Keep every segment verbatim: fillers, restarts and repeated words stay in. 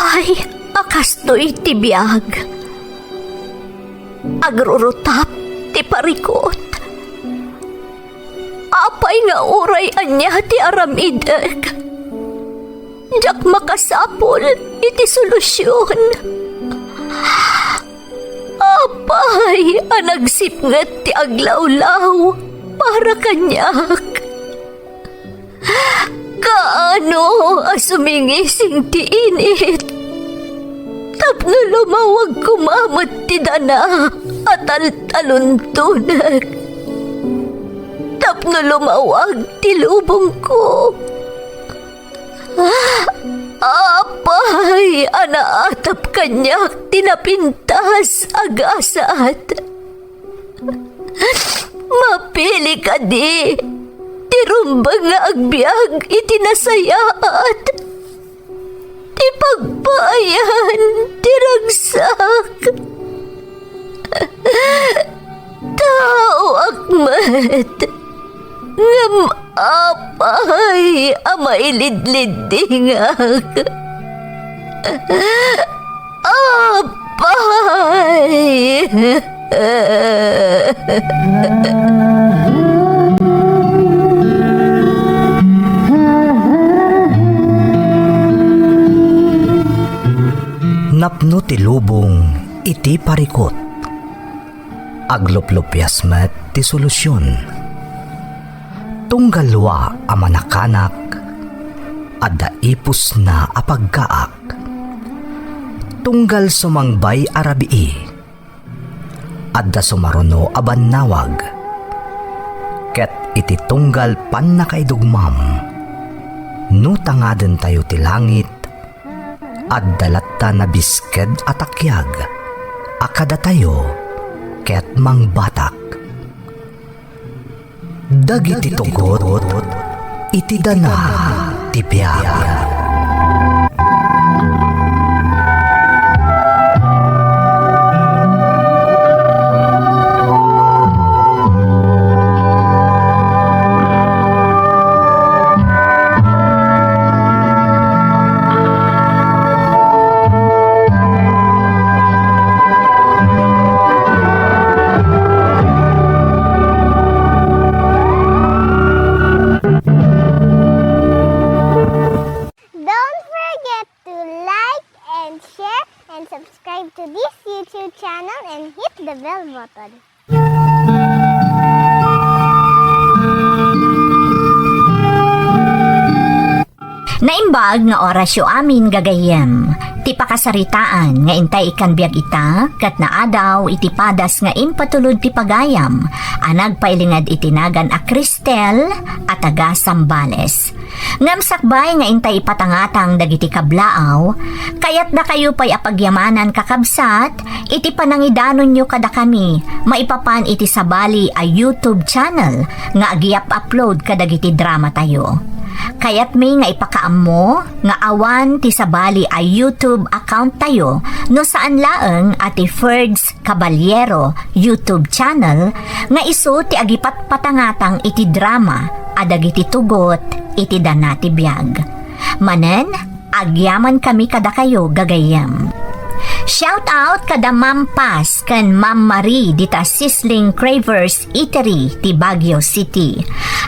Ay, a kastoy ti biag. Agrurutap ti parikut. Apay nga uray ania ti aramidek, diak makasapul iti solusion. Apay a nagsipnget ti aglawlaw para kaniak? Kaano a sumingising ti init tapno lumawag koma met ti dana a taltaluntonek, tapno lumawag ti lubongko? Apay a naatap kaniak ti napintas a gasat? Mapili kadi ti rumbeng nga agbiag iti nasayaat, ti pagpaayan ti ragsak? Taoak met, ngem apay a mailidliddingak? Apay! Napno ti lubong iti parikut. Agluplupias met ti solusion. Tunggal dua a manakanak, adda ipusna a paggaak. Tunggal sumangbay a rabii, adda sumaruno a bannawag. Ket iti tunggal pannakaidugmam, no tangadentayo ti langit, adda latta nabisked a takiag a kadatayo ket mangbatak. Dagiti tugot iti dana ti biag. Don't forget to like and share and subscribe to this YouTube channel and hit the bell button. Naimbag nga orasyo amin, gagayyem. Ti pakasaritaan nga intay ikkan biag ita, ket naadaw iti padas nga impatulod ti pagayam a nagpailinged iti nagan a Cristel a taga Zambales. Ngem sakbay nga intay ipatangatang dagiti kablaaw, kayatdakayo pay a pagyamanan, kakabsat, iti panangidanonyo kadakami maipapan iti sabali a YouTube channel nga agyap-upload kadagiti dramatayo. Kayatmi nga ipakaammo nga awan ti sabali a YouTube accounttayo no saan laeng a ti Ferds Caballero YouTube channel nga isu ti agipatpatangatang iti drama a dagiti tugot iti dana ti biag. Manen, agyamankami kadakayo, gagayyem. Shout out kada Ma'am Paz ken Ma'am Marie dita Sizzling Cravers Eatery ti Baguio City.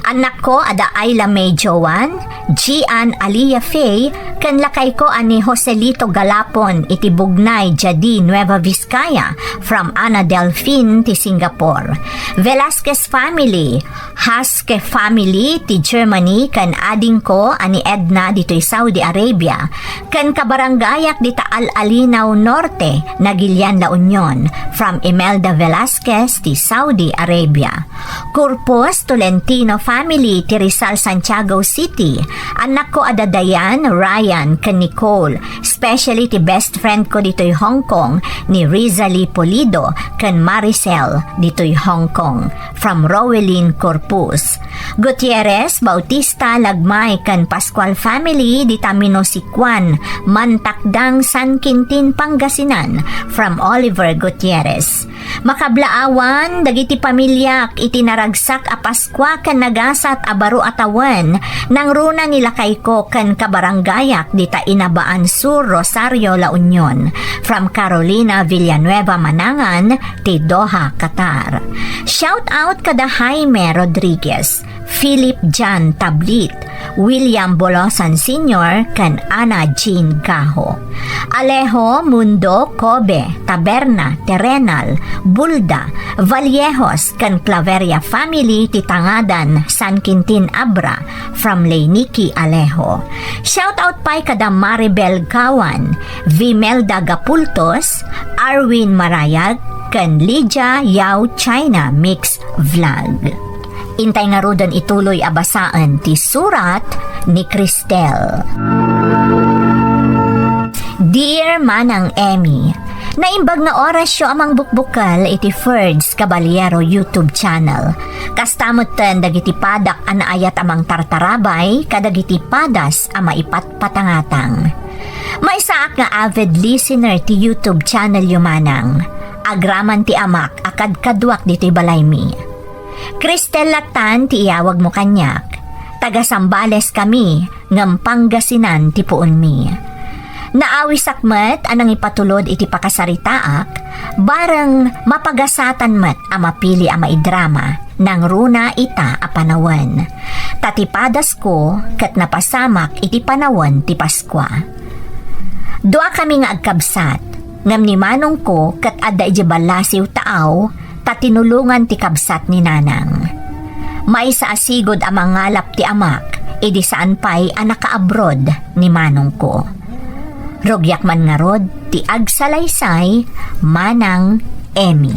Annakko a da Ayla May Joan, Gian Alia Faye, ken lakayko a ni Joselito Galapon iti Bugnay, Jadi, Nueva Vizcaya, from Ana Delfin ti Singapore. Velasquez family, Haske family ti Germany ken adingko a ni Edna ditoy Saudi Arabia, ken kabarangayak dita Al-Alinaw Norte, Nagilian, La Union, from Imelda Velasquez ti Saudi Arabia. Corpus Tolentino family ti Rizal, Santiago City, annakko a da Dayan, Ryan, ken Nicole, especially ti best friend ko ditoy Hong Kong ni Rizali Pulido ken Maricel ditoy Hong Kong, from Rowelyn Corpus. Gutierrez, Bautista, Lagmay, ken Pascual family dita Minosicuan, Mantakdang, San Quintin, Pangasinan. Pangasinan, from Oliver Gutierrez. Makablaawan dagiti pamiliak iti naragsak a Paskua ken nagasat a baro a tawen, nangruna ni lakayko ken kabarangayak dita Inabaan Sur, Rosario, La Union. From Carolina Villanueva Manangan, ti Doha, Qatar. Shout out kada Jaime Rodriguez, Philip John Tablit, William Bolosan Senior, ken Ana Jean Gaho. Alejo Mundo Kobe, Taberna, Terrenal, Bulda, Vallejos, ken Claveria family ti Tangadan, San Quintin Abra, from Leiniki Alejo. Shout out pay kada Maribel Gawan, Vimelda Gapultos, Arwin Marayag, ken Lydia Yao China Mix Vlog. Intay ngaruden ituloy a basaen ti surat ni Cristel. Dear Manang Emmy, naimbag nga orasyo a mangbukbukel iti Ferds Caballero YouTube channel. Kasta metten dagiti padak a naayat a mangtartarabay kadagiti padas a maipatpatangatang. Maysaak nga avid listener ti YouTube channelyo, Manang. Agraman ti amak a kadkaduak ditoy balaymi. Cristel lattan ti iyawagmo kaniak. Taga Zambales kami, ngem Pangasinan ti puonmi. Naawisak met a nangipatulod iti pakasaritaak, bareng mapagasatan met a mapili a maidrama, nangruna ita a panawen. Ta ti padasko ket napasamak iti panawen ti Paskua. Duakami nga agkabsat, ngem ni manongko ket adda idiay ballasiw taaw, ta tinulongan ti kabsat ni nanang. Maysa a sigud a mangalap ti amak, idi saan pay a nakaabroad ni manongko. Rugiak man ngarud ti agsalaysay, Manang Emmy.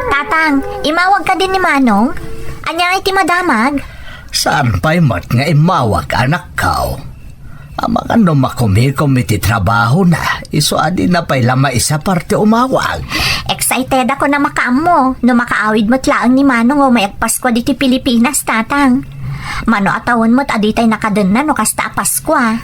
Tatang, imawag kadi ni Manong? Ania iti madamag? Saan pay met nga immawag, anakko? Amangan no makumikom iti trabahona, isu a dina pay la maisapar ti umawag. Excited ako a makaammo no makaawid met laeng ni Manong umay agpaskua ditoy Pilipinas, Tatang. Mano a tawen met a ditay nakadenna no kasta a Paskua.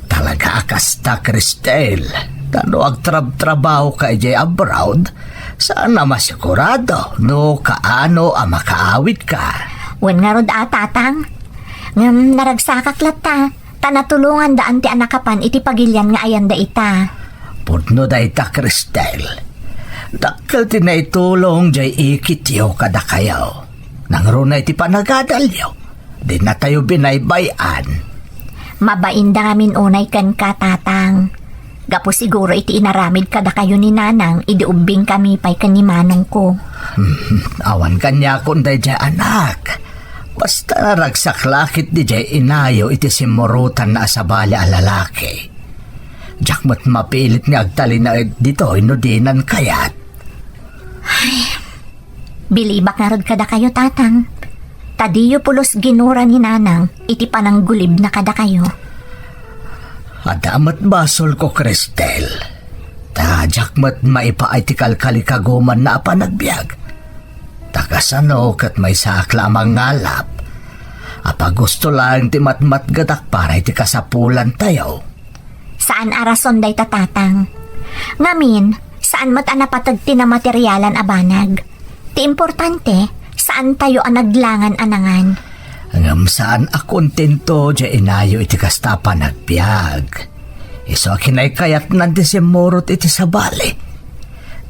Talaga a kasta, Cristel. Ta no agtrabtrabahoka idiay abroad, saan a masigurado no kaano a makaawidka. Wen ngarud a, Tatang. Ngem naragsakak latta, ta natulongandaan ti annakapan iti pagilian nga ayanda ita. Pudno dayta, Cristel. Dakkel ti naitulong diay ikityo kadakayo. Nangruna iti panagadalyo, dinatayo binaybay-an. Mabainda ngamin unay kenka, Tatang. Gapu siguro iti inaramid kadakayo ni Nanang idi ubbingkami pay ken ni manongko. Awan kaniakon daydiay, anak. Basta naragsak la ketdi diay inayo iti simmurotanna a sabali a lalaki. Diak met mapilit nga agtalinaed ditoy no dinan kayat. Ay, bilibak ngarud kadakayo, Tatang. Ta diyo pulos ginura ni Nanang iti pananggulibna kadakayo. Adda met basolko, Cristel. Ta diak met maipaay ti kalkalikagumanna a panagbiag. Ta kasano ket maysaak la a mangalap a pagusto laeng ti matmatgedak para iti kasapulantayo. Saan a rason dayta, Tatang. Ngamin, saan met a napateg ti namaterialan a banag. Ti importante, saantayo a naglangan a nangan. Ngem saan a kontento diay inayo iti kasta a panagbiag. Isu a kinaykayatnan ti simmurot iti sabali.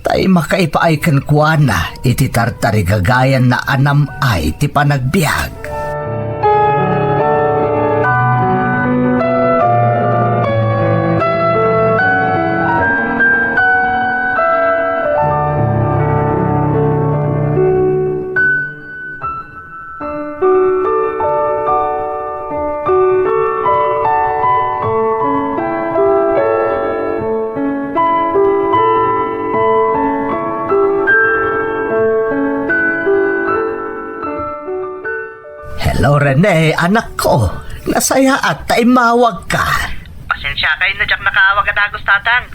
Tay makaipaay kenkuana iti tartarigagayanna a nam-ay ti panagbiag. Hello, Rene, anakko. Nasayaat ta immawagka. Pasensiakay no diak nakaawag a dagus, Tatang.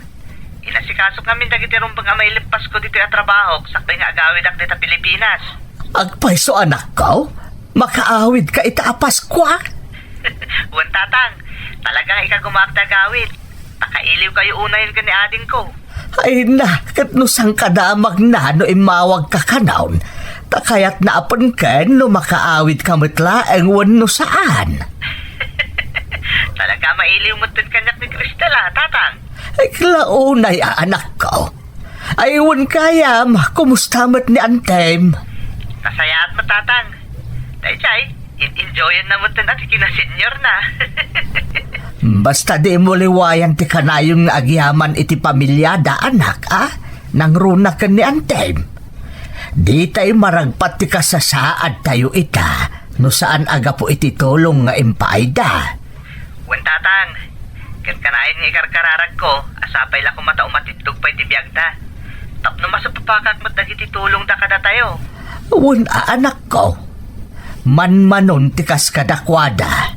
Inasikasok ngamin dagiti rumbeng a mailipas ko ditoy a trabahok sakbay nga agawidak dita Pilipinas. Agpayso, anakko? Makaawidka ita a Paskua? Wen, Tatang. Talaga nga ikagumaak ti agawid. Pakailiwkayo unayen ken ni adingko. Ay na, ket no saan ka damagna no immawagka kanon, ta kayatna a penken no makaawidka met laeng wenno saan. Talaga mailiw metten kaniak ni Cristel, a, Tatang. Ay, kla unay a anakko. Ay, wen gayam, kumusta met ni Antem? Nasayaat met, Tatang. Daydiay, in-enjoyan na metten a ti kinaseniorna. Basta dimo liwayan ti kanayon nga agyaman iti pamiliada, anak, a? Nangruna ken ni Antem. Ditay maragpat ti kasasaadtayo ita no saan a gapu iti tulong nga impaayda. Wen, Tatang, ket kanayon nga ikarkararagko a sapay la koma ta umatiddog pay ti biagda tapno masupapakak met dagiti tulongda kadatayo. Wen a, anakko, manmanon ti kas kadakuada.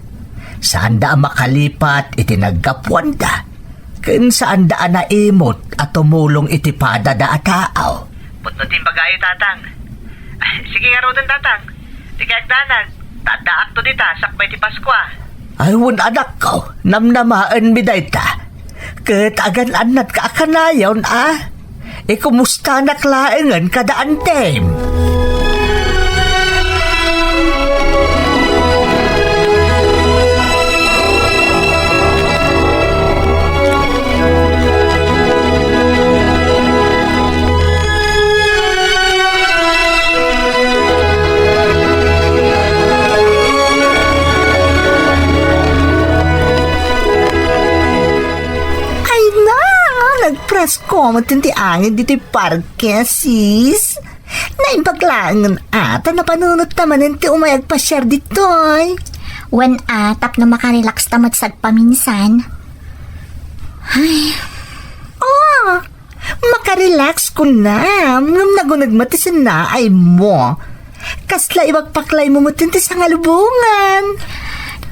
Saanda a makalipat iti naggapuanda, ken saanda a naimut a tumulong iti padada a tao. Pudno ti imbagayo, Tatang. Sige ngaruden, Tatang. Dikay agdanag, ta addaakto dita sakbay ti Paskua. Ay, wen, anakko, namnamaenmi dayta. Ket agan-annatka a kanayon, a? Ikumustanak laengen kada Antem. Ay na, nagpresko met ti angin ditoy parke, sis. Naimbag laengen a ta napanunotta manen ti umay agpasiar ditoy. Wen a, tapno makarelaxta met sagpaminsan. Ay. Oh, makarelax kunam, ngem naguneg met ti sinnaaymo. Kasla ibagpaklaymo met ti sangalubongan.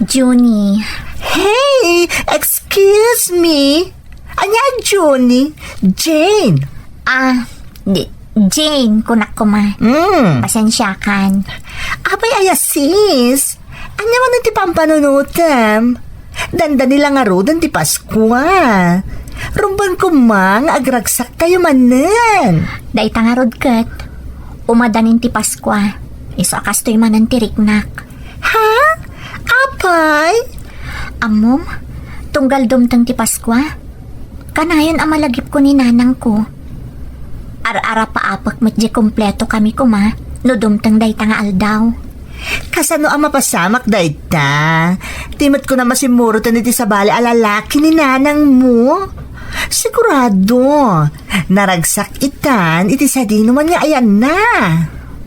Junie. Hey, excuse me. Ania a Junie? Jane. Ah, di, Jane, kunak koma. Mm. Pasensiakan. Apay aya, sis? Ania manen ti pampanunotem? Dandani la ngaruden ti Paskua. Rumbeng koma nga agragsaktayo manen. Dayta ngarud ket, umadanin ti Paskua. Isu a kastoy manen ti riknak. Ha? Apay? Ammom, tunggal dumteng ti Paskua, kanayon a malagipko ni nanangko. Ar-arapaapek met di kumpleto kami koma no dumteng dayta nga aldaw. Kasano a mapasamak dayta? Di met kunam a simmuroten iti sabali a lalaki ni nanangmo? Sigurado, naragsak itan iti sadinoman nga ayanna.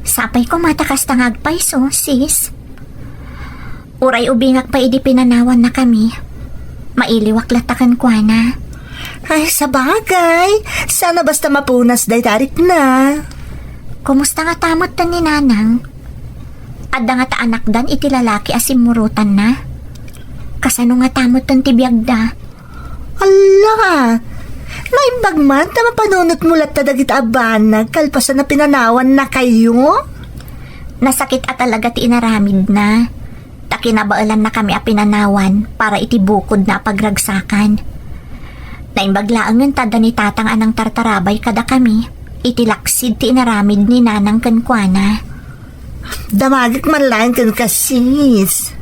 Sapay koma ta kasta nga agpayso, sis. Uray ubingak pay idi pinanawannakami, mailiwak latta kenkuana. Ay, sabagay, saan a basta mapunas dayta a rikna. Kumusta ngata metten ni nanang? Adda ngata anakdan iti lalaki a simmurotanna? Kasano ngata metten ti biagda? Alla! Naimbag man ta mapanunotmo latta dagita a banag kalpasan a pinanawannakayo? Nasakit a talaga ti inaramidna, ta kinabaelannakami a pinanawan para iti bukodna a pagragsakan. Naimbag laengen ta adda ni Tatang a nangtartarabay kadakami iti laksid ti inaramid ni Nanang kenkuana. Damagek man laeng kenka, sis.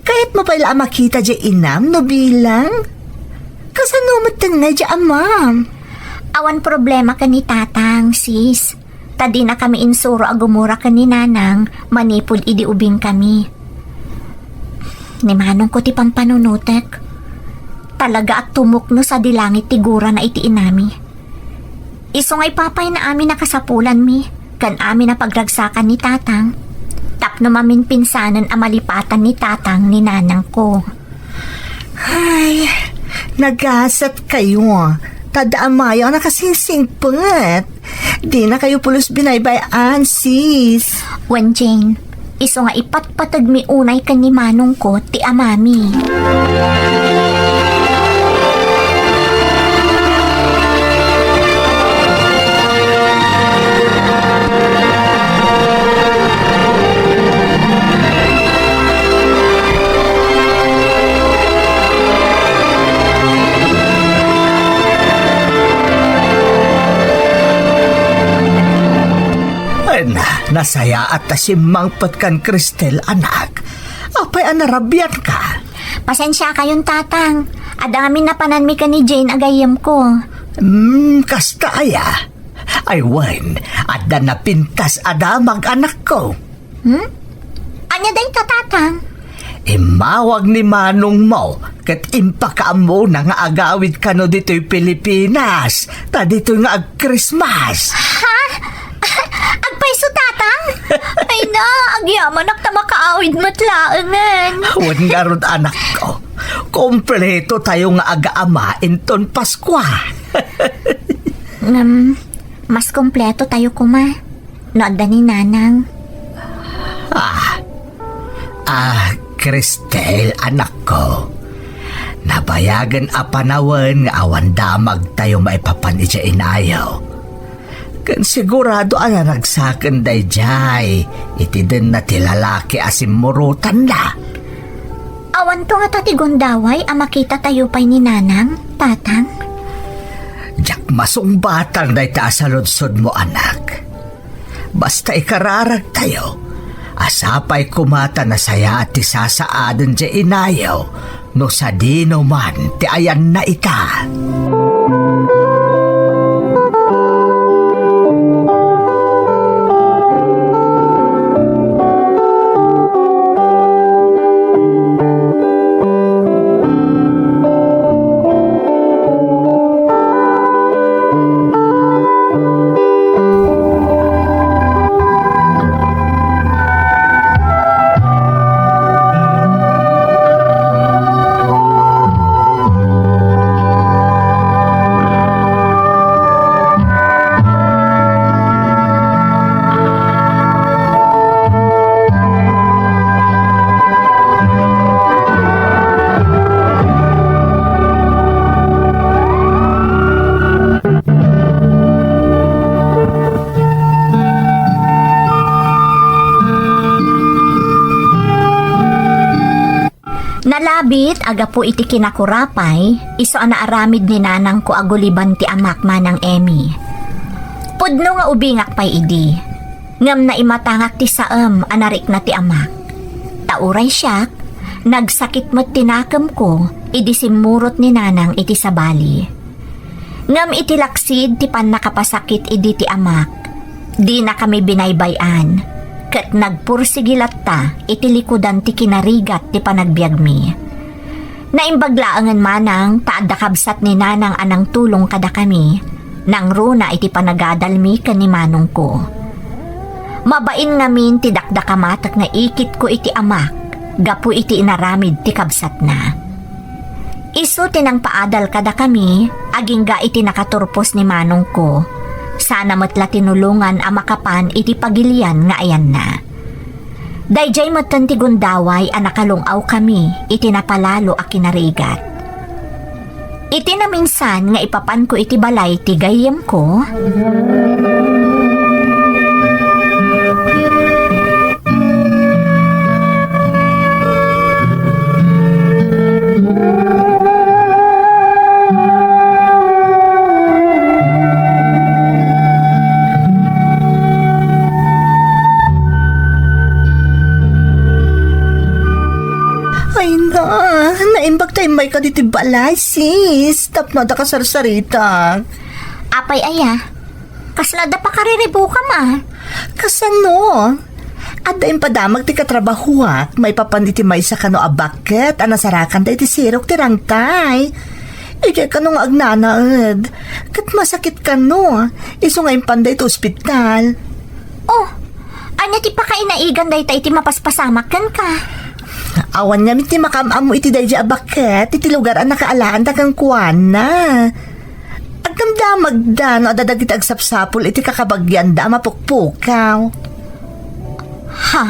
Kayatmo pay la a makita diay inam no bilang? Kasano metten ngay diay amam? Awan problema ken ni Tatang, sis. Ta dinakami insuro a gumura ken ni Nanang manipud idi ubingkami. Ni Manongko ti pampanunotek. Talaga a tumukno sadi langit ti gurana iti inami. Isu nga ipapayna amin a kasapulanmi ken amin a pagragsakan ni Tatang tapno maminpinsanen a malipatan ni Tatang ni Nanangko. Ay, nagasatkayo. Ta adda amayo a nakasingsingpet. Dinakayo pulos binaybay-an, sis. Wen, Jane, isu nga ipatpategmi unay ken ni Manongko ti amami. Nasayaat ta simmangpet kan Cristel, anak. Apay a narabianka? Pasensiakayon, Tatang. Adda ngamin napananmi ken ni Jane a gayyemko. Hmm, kasta aya? Ay wen, adda napintas a damag, anakko. Hmm? Ania dayta, Tatang? Immawag ni manongmo ket impakaammona nga agawid kano ditoy Pilipinas, ta ditoy nga ag-Christmas. Ha? Agpayso, Tatang? Ay na, agyamanak ta makaawid met laengen. Wen ngarud, anakko, kompleto tayo nga agaama inton Paskua. Ngem, mas kompleto tayo koma no adda ni Nanang. Ah, ah, Cristel, anakko. Nabayagen a panawen nga awan damagtayo maipapan idiay inayo. Ken sigurado a naragsaken daydiay iti denna ti lalaki a simmurotanna. Awanto ngata ti gundaway a makitatayo pay ni Nanang, Tatang? Diak masungbatan dayta a saludsodmo, anak. Basta ikararagtayo, a sapay koma ta nasayaat ti sasaaden diay inayo no sadino man ti ayanna ita. Nalabit a gapu iti kinakurapay, isu a naaramid ni nanangko a guliban ti amak, Manang Emmy. Pudno nga ubingak pay idi, ngem naimatangak ti saem a narikna ti amak. Ta uray siak, nagsakit met ti nakemko idi simmurot ni nanang iti sabali. Ngem iti laksid ti pannakapasakit idi ti amak, dinakami binaybay-an, ket nagpursigi latta iti likudan ti kinarigat ti panagbiagmi. Naimbag laengen manang ta adda kabsat ni nanang a nangtulong kadakami, nangruna iti panagadalmi ken ni manongko. Mabain ngamin ti dakdakamatek nga ikitko iti amak gapu iti inaramid ti kabsatna. Isu ti nangpaadal kadakami, agingga iti nakaturpos ni manongko. Sana met la tinulongan a makapan iti pagilian nga ayanna. Daydiay metten ti gundaway a nakalung-awkami iti napalalo a kinarigat. Iti naminsan nga ipapanko iti balay ti gayyemko, Ay na, naimbag ta immayka ditoy balay, sis. Tapno adda kasarsarita. Apay aya? Kasla adda pakariribukam a? Kasano? Adda impadamag ti katrabahoak maipapan iti maysa kano a baket a nasarakanda iti sirok ti rangtay. Idiay kano nga agnanaed, ket masakit kano, isu nga impanda iti ospital. Oh, ania ti pakainaigan dayta iti mapaspasamak kenka? Awan ngamin ti makaam-ammo iti daydiay a baket iti lugar a nakaalaanda kenkuana. Agdamdamagda no adda dagiti agsapsapul iti kakabagianda a mapukpukaw. Ha?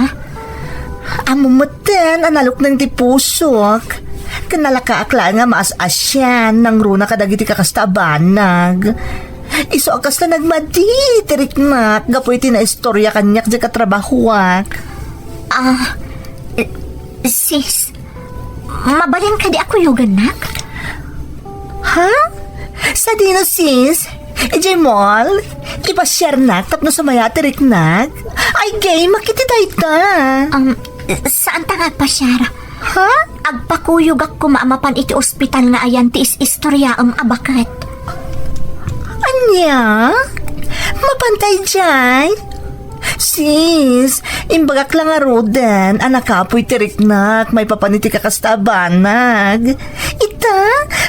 Ammo metten a nalukneng ti pusok. Ken nalakaak laeng nga maas-asian nangruna kadagiti kakasta a banag. Isu a kasla nagmadi ti riknak gapu iti naistorya kaniak diay katrabahoak. Ah, eh, sis, mabalin kadi a kuyogannak? Ha? Sadino, sis? Idiay mall? Ipasiarnak tapno sumaya ti riknak? Ay, game, makiti dayta. Um, saanta nga agpasiar. Ha? Agpakuyogak koma a mapan iti ospital nga ayan ti is-istoriaem a baket. Ania? Mapantay jay? Sis, imbagak la ngaruden a nakapoy ti riknak maipapan iti kakasta a banag. Ita,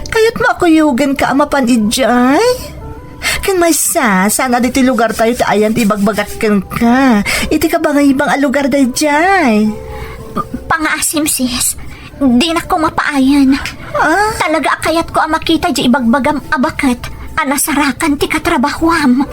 kayatmo a kuyogenka a mapan idiay? Ken maysa, saan a ditoy lugartayo ti ayan ti ibagbagak kenka. Iti kabangaybang a lugar daydiay. Pangaasim, sis. Dinak koma paayen. Ah? Talaga a kayatko a makita di ibagbagam a baket a nasarakan ti katrabahuam.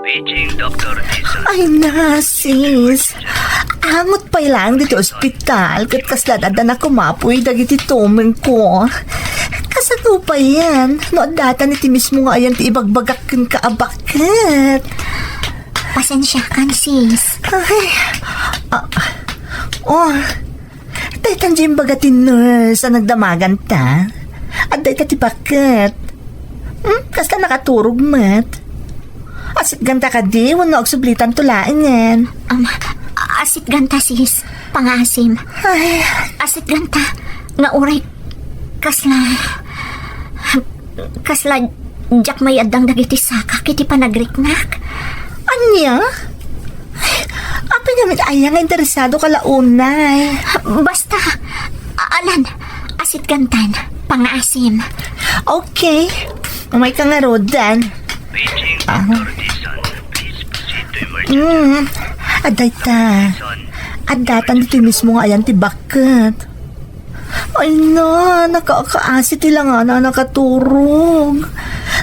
Paging Doktor Dizon. Ay na, sis. Angot pay laeng ditoy ospital, ket kasla adda na kumapoy dagiti tumengko. Kasano payen, no addatan iti mismo nga ayan ti ibagbagak kenka a baket? Pasensiakan, sis. Ay, ah, oh, Daytan di imbaga ti nurse a nagdamaganta. Adda ita ti baket. Hmm? Kasla nakaturog met. Asitganta kadi wenno agsublitanto laengen? Um, asitganta, sis. Pangaasim. Ay. Asitganta. Nga uray kasla, kasla diak may-addang dagiti sakak iti panagriknak. Ania? Apay ngamin aya nga interesado ka la unay? Basta, a-, alan, asitgantan, pangaasim. Okay. Umay ka ngaruden. Ah. Mm. Adda ita. Addatan ditoy mismo nga ayan ti baket. Ay na, nakakaasi ti langana a nakaturog.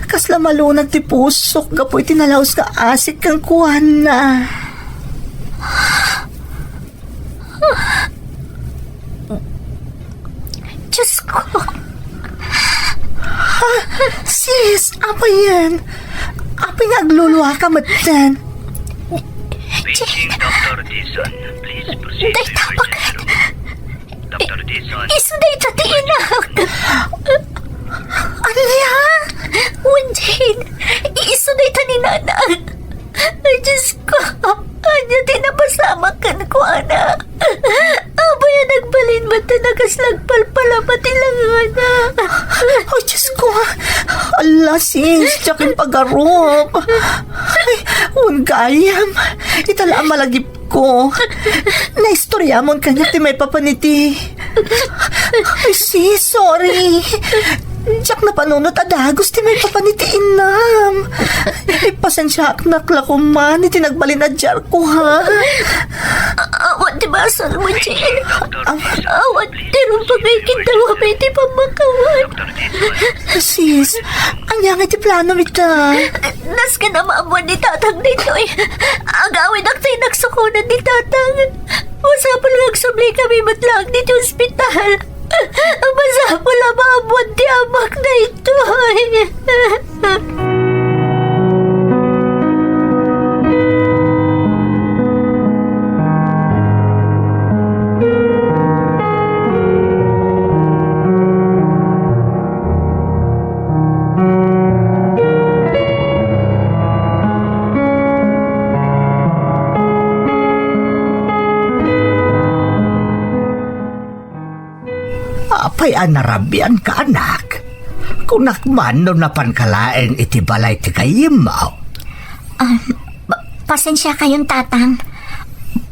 Kasla malunag ti pusok gapu iti nalaus nga asik kenkuana. Diyos ko. Ha? Sis, apay yan? Apay nga agluluaka metten? Paging Doktor Dizon, please proceed with your interview. Doktor Dizon. Isu dayta ti inak. Ania? Wenjin, isu dayta ni nanak. Ay, Diyos ko. Ania ti napasamak kenkuana? Apay a nagbalin met ta nakaslagpalpalaba ti langana? Ay, Diyos ko. Ala, sis, diak impagarup. Ay, wen gayam. Ita la a malagip ko. Naistoriamon kaniak ti maipapan iti. Ay, sis, sorry. Diak napanunot a dagus ti maipapan iti inam. Ipasensiaaknak la koma iti nagbalin a diarko, ha? A-, awan ti basolmo, Jane. Aw- Awan ti rumbangay kindawa iti pammakawan. Sis, ania ngay ti plano mi ta? Nasken a maammuan ni Tatang ditoy. Agawidak ti inaksukonan ni Tatang. Masapul nga agsubli kami met laeng ditoy ospital. Masapul a maammuan ti amak daytoy. Apay a narabianka, anak? Kunak man no napanka laeng iti balay ti gayyemmo. Ah, pa-, pasensiakayon, Tatang.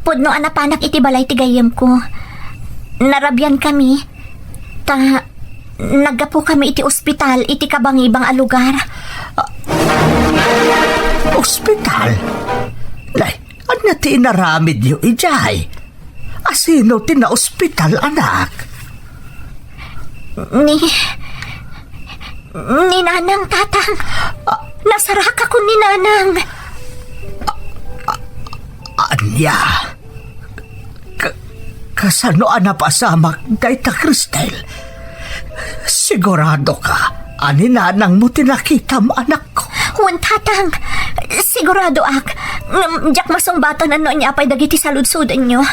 Pudno a napanak iti balay ti gayyemko. Narabian kami, ta naggapu kami iti ospital iti kabangibang a lugar. Ospital? Nay, ania ti inaramidyo idiay? Asino ti naospital, anak? Ni, ni Nanang, Tatang. Ah. Nasarakakon ni Nanang. Ah, ah, Ya, ka-, kasano a napasamak dayta, Cristel? Siguradoka a ni nanangmo ti nakitam, anakko? Wen, Tatang. Siguradoak. Ngem diak masungbatanan no ania pay dagiti saludsodenyo.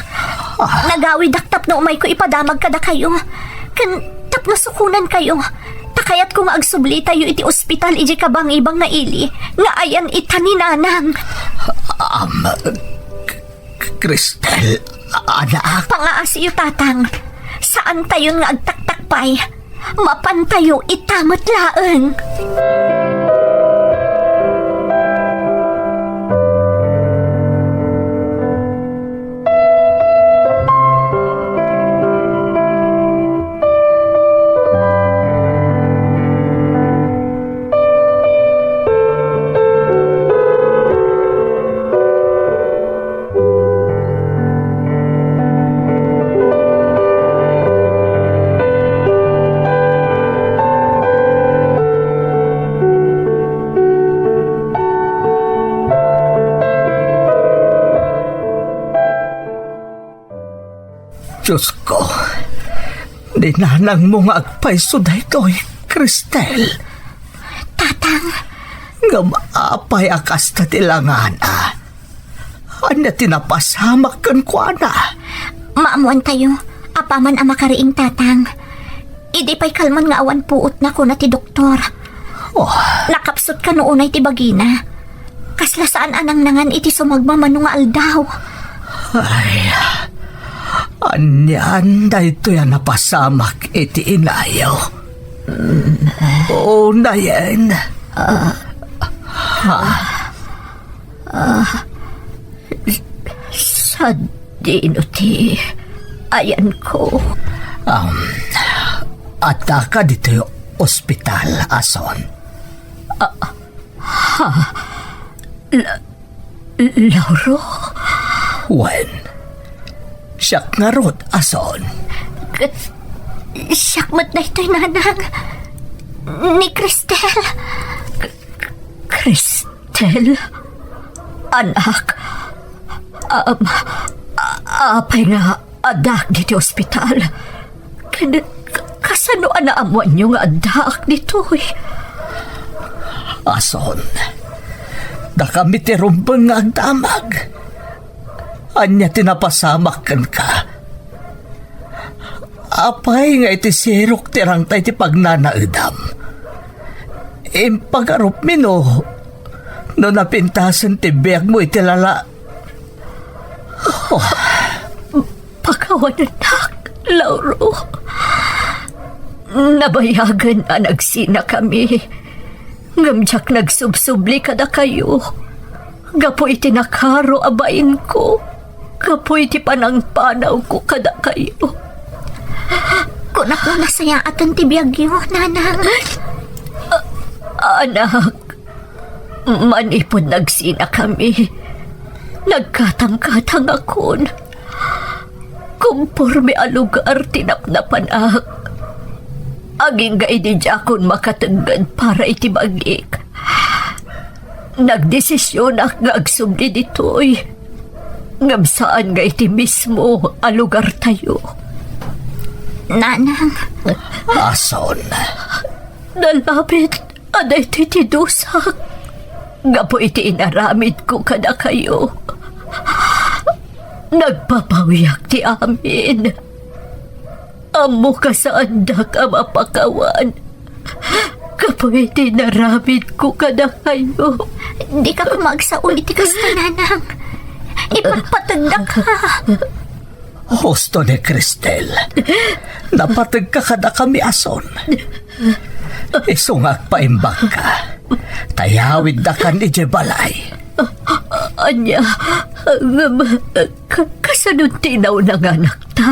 Ah. Nagawidak tapno umayko ipadamag kadakayo. Ken tapno sukonankayo. Ta kayatko nga agsublitayo iti ospital idiay kabangibang nga ili nga ayan ita ni Nanang. Am, K-, Cristel, anak. Pangaasiyo, Tatang. Saantayon nga agtaktak pay. Mapantayo ita met laeng. Diosko, ni nanangmo nga agpayso daytoy, Cristel. Tatang. Ngem apay a kasta ti langana? Ania ti napasamak kenkuana? Maammoantayo, apaman a makariing, Tatang. Idi pay kalman nga awan puotna, kuna ti doktor. Oh. Nakapsut kano unay ti bagina. Kasla saan a nangnangan iti sumagmamano nga aldaw. Ay, anian daytoy a napasamak iti inayo? Unayen. Ah. Ah, sadino ti ayanko? Um, addaka ditoy ospital, Ason. Ah, ha? La-, Lauro? Wen, siak ngarud, Ason. Ket siak met daytoy, Nanang. Ni Cristel. Cristel? Anak, am, a-, apay nga addaak ditoy ospital? Ken ka-, kasano a naammoanyo nga addaak ditoy? Ason, dakami ti rumbeng nga agdamag. Ania ti napasamak kenka? Apay nga iti sirok ti rangtay ti pagnanaedam? Impagarupmi no, no napintasen ti biagmo iti lala-, Oh. Pakawanennak, Lauro. Nabayagen a nagsinakami. Ngem diak nagsubsubli kadakayo. Gapu iti nakaro a bainko. Gapu iti panangpanawko kadakayo. Kunak nga nasayaaten ti biagyo, Nanang. A-, anak, Manipud nagsinakami, nagkatangkatangakon. Komporme a lugar ti napnapanak. Agingga idi diakon makategged para iti bagik, nagdesisionak nga agsubli ditoy. Ngem saan nga iti mismo a lugartayo. Nanang. Ason. Nalabit a daytoy ti dusak. Gapu iti inaramidko kadakayo, nagpapawiak ti amin. Ammok a saandak a mapakawan gapu iti inaramidko kadakayo. Dika koma agsao iti kasta, Nanang. Ipagpategdaka. Husto ni Cristel. Napategka kadakami, Ason. Isu nga agpaimbagka, ta yawiddakan idiay balay. Ania, ngem, ka-, kasano ti nauna nga anakta?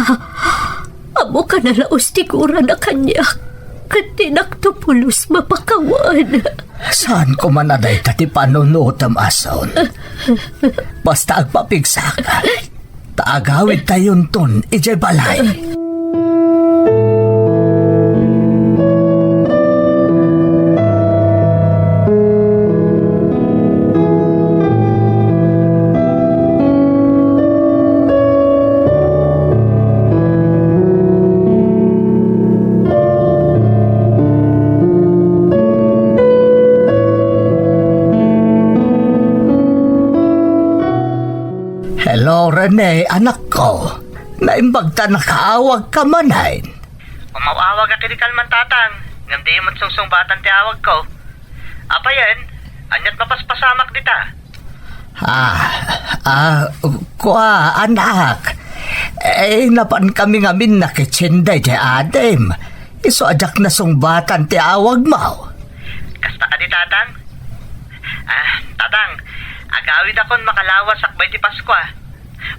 Ammok a nalaus ti gurana kaniak, ket dinakto pulos mapakawan. Saan koma a dayta ti panunotem, Ason. Basta agpapigsaka, ta agawidtayonton idiay balay. Rene, anakko, naimbag ta nakaawagka manen. Umaw-awagak idi kalman, Tatang, ngem diyo met sungsungbatan ti awagko. Apay ken, ania't mapaspasamak dita? Ah, ah, kua, anak. Eh, napankami ngamin nakitsin daydiay adim. Isu a diak nasungbatan ti awagmo. Kasta kadi, Tatang? Ah, Tatang, agawidakon makalawas sakbay ti Paskua.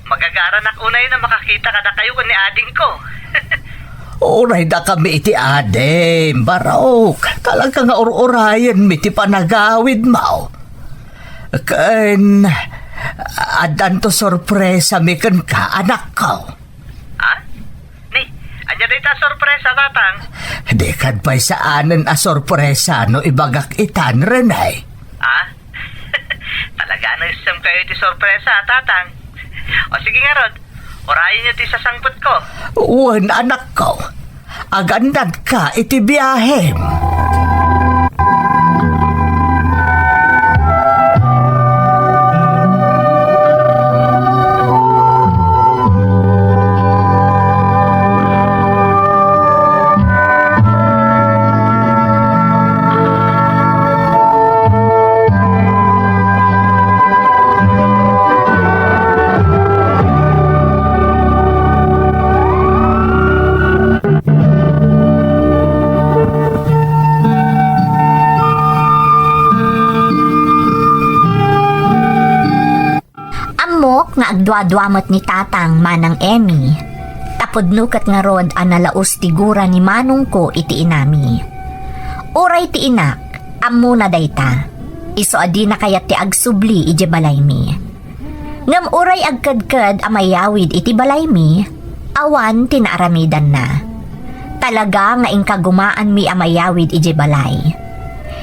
Magagaranak unay a makakita kadakayo ken ni adingko. Uray dakami iti adim, Barok. Talaga nga ur-urayenmi ti panagawidmo. Ken, addanto sorpresami kenka, anakko. Ha? Ni, ania dayta a sorpresa, Tatang? Dika pay saanen a sorpresa no ibagak itan, Rene. Ha? Talaga a naisem kayo iti sorpresa, Tatang. O sige ngarud, urayenyo ti sasangpetko. Wen, anakko. Agannadka iti biahem. Ammok nga agduadua met ni Tatang manang Emmy. Ta pudno ket ngarud a nalaus ti gura ni manongko iti inami. Uray ti inak, ammona dayta. Isu a dina kayat ti agsubli idiay balaymi. Ngem uray agkedked a mayawid iti balaymi, awan ti naaramidanna. Talaga nga inkagumaanmi a mayawid idiay balay.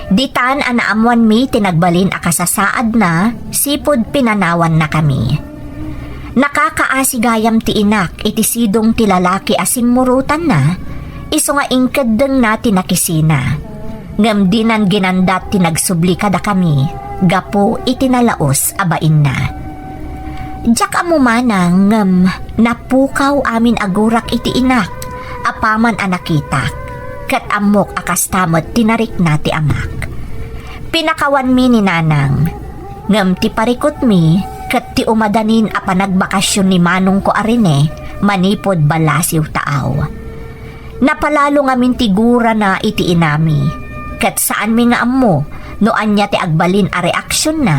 Ditan a naammoanmi ti nagbalin a kasasaadna, sipud pinanawannakami. Nakakaasi gayam ti inak iti sidong ti lalaki a simmurotanna, isu nga inkeddengna ti nakisina. Ngem dinan ginandat ti nagsubli kadakami gapu iti nalaus a bainna. Diak ammo manang ngem napukaw amin a gurak iti inak apaman a nakitak, ket ammok a kasta met ti narikna ti amak. Pinakawanmi ni Nanang, ngem ti parikutmi ket ti umadanin a panagbakasion ni manongko a Rene manipud Balasiw Taaw. Napalalo ngamin ti gurana iti inami, ket saanmi nga ammo no ania ti agbalin a reaksionna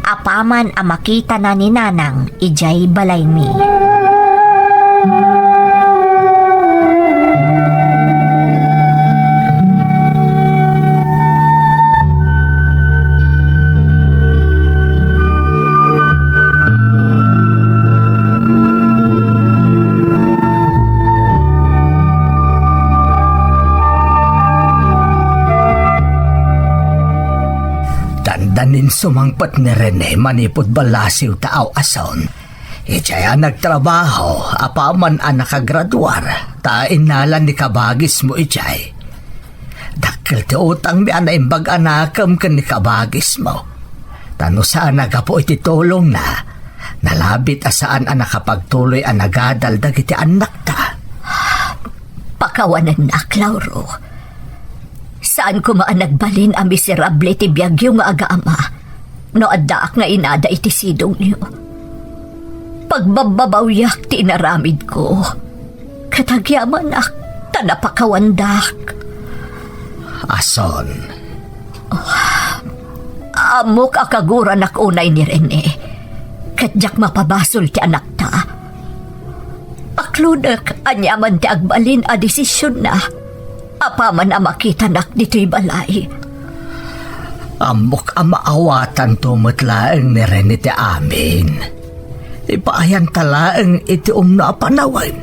apaman a makitana ni Nanang idiay balaymi. Dandanin sumangpet ni Rene manipud Balasiw Taaw a son. Idiay a nagtrabaho, apaman a nakagraduar, ta innala ni kabagismo idiay. Dakkel ti utangmi a naimbag a nakem ken ni kabagismo. Ta no saan a gapu iti tulongna, nalabit a saan a nakapagtuloy a nagadal dagiti annakta. Pakawanennak, Lauro. Saan koma a nagbalin a miserable ti biagyo nga agama no addaak nga inada iti sidongyo. Pagbabbabawiak ti inaramidko, ket agyamanak ta napakawandak. A son. Ammok a kaguranak unay ni Rene, ket diak mapabasol ti anakta. Paklonek aniaman ti agbalin a desisionna apaman a makitanak ditoy balay. Ammok a maawatanto met laeng ni Rene ti amin. Ipaayanta laeng iti umno a panawen.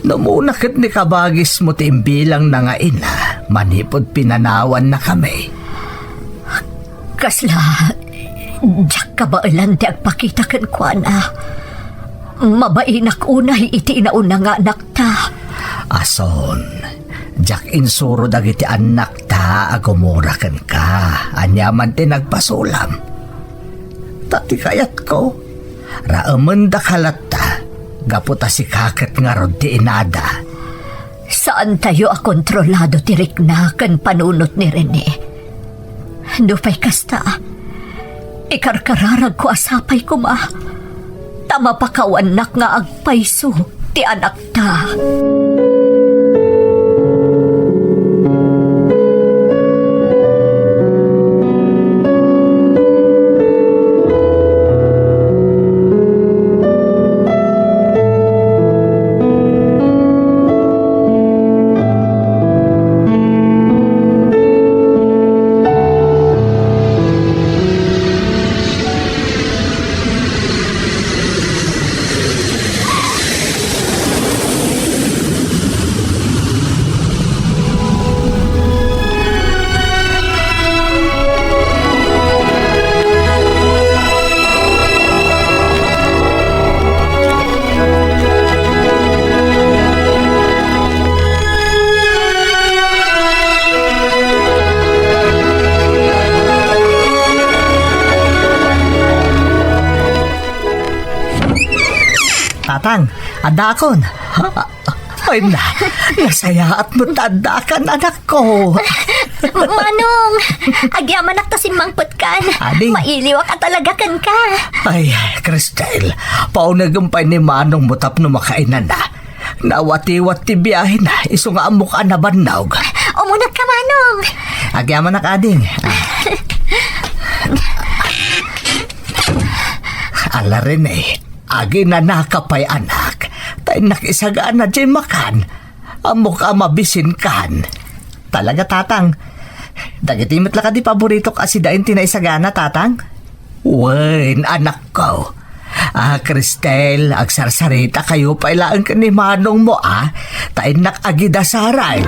No umuna ket ni kabagismo ti imbilangna nga ina manipud pinanawannakami. Kasla, diak kabaelan ti agpakita kenkuana. Mabainak unay iti inauna nga anakta. A son, diak insuro dagiti annakta a gumura kenka. Aniaman ti nagpasulam. Ta ti kayatko, Raemendaka latta, gapu ta sika ket ngarud ti inada. Saantayo a kontrolado ti rikna ken panunot ni Rene. Nupay kasta, ikarkararagko a sapay koma ta mapakawannak nga agpayso ti anakta. Tatang, addaakon. Ay na, nasayaat met ta addakan, anakko. Manong, agyamanak ta simmangpetkan. Adi. Mailiwak a talaga kenka. Ay, Cristel, paunegem pay ni Manong mo tapno makainana. Nawatiwat ti biahena, isu nga ammok a nabannog. Umunegka, Manong. Agyamanak, ading. Ah. Ala, Rene, aginanaka pay, anak. Ta innak isagana diay makan. Ammok a mabisinkan. Talaga, Tatang. Dagiti met la kadi paboritok a sidain ti naisagana, Tatang? Wen, anakko. Ah, Cristel, agsarsarita kayo pay laeng ken ni Manong mo, ah. Ta innak agidasaran.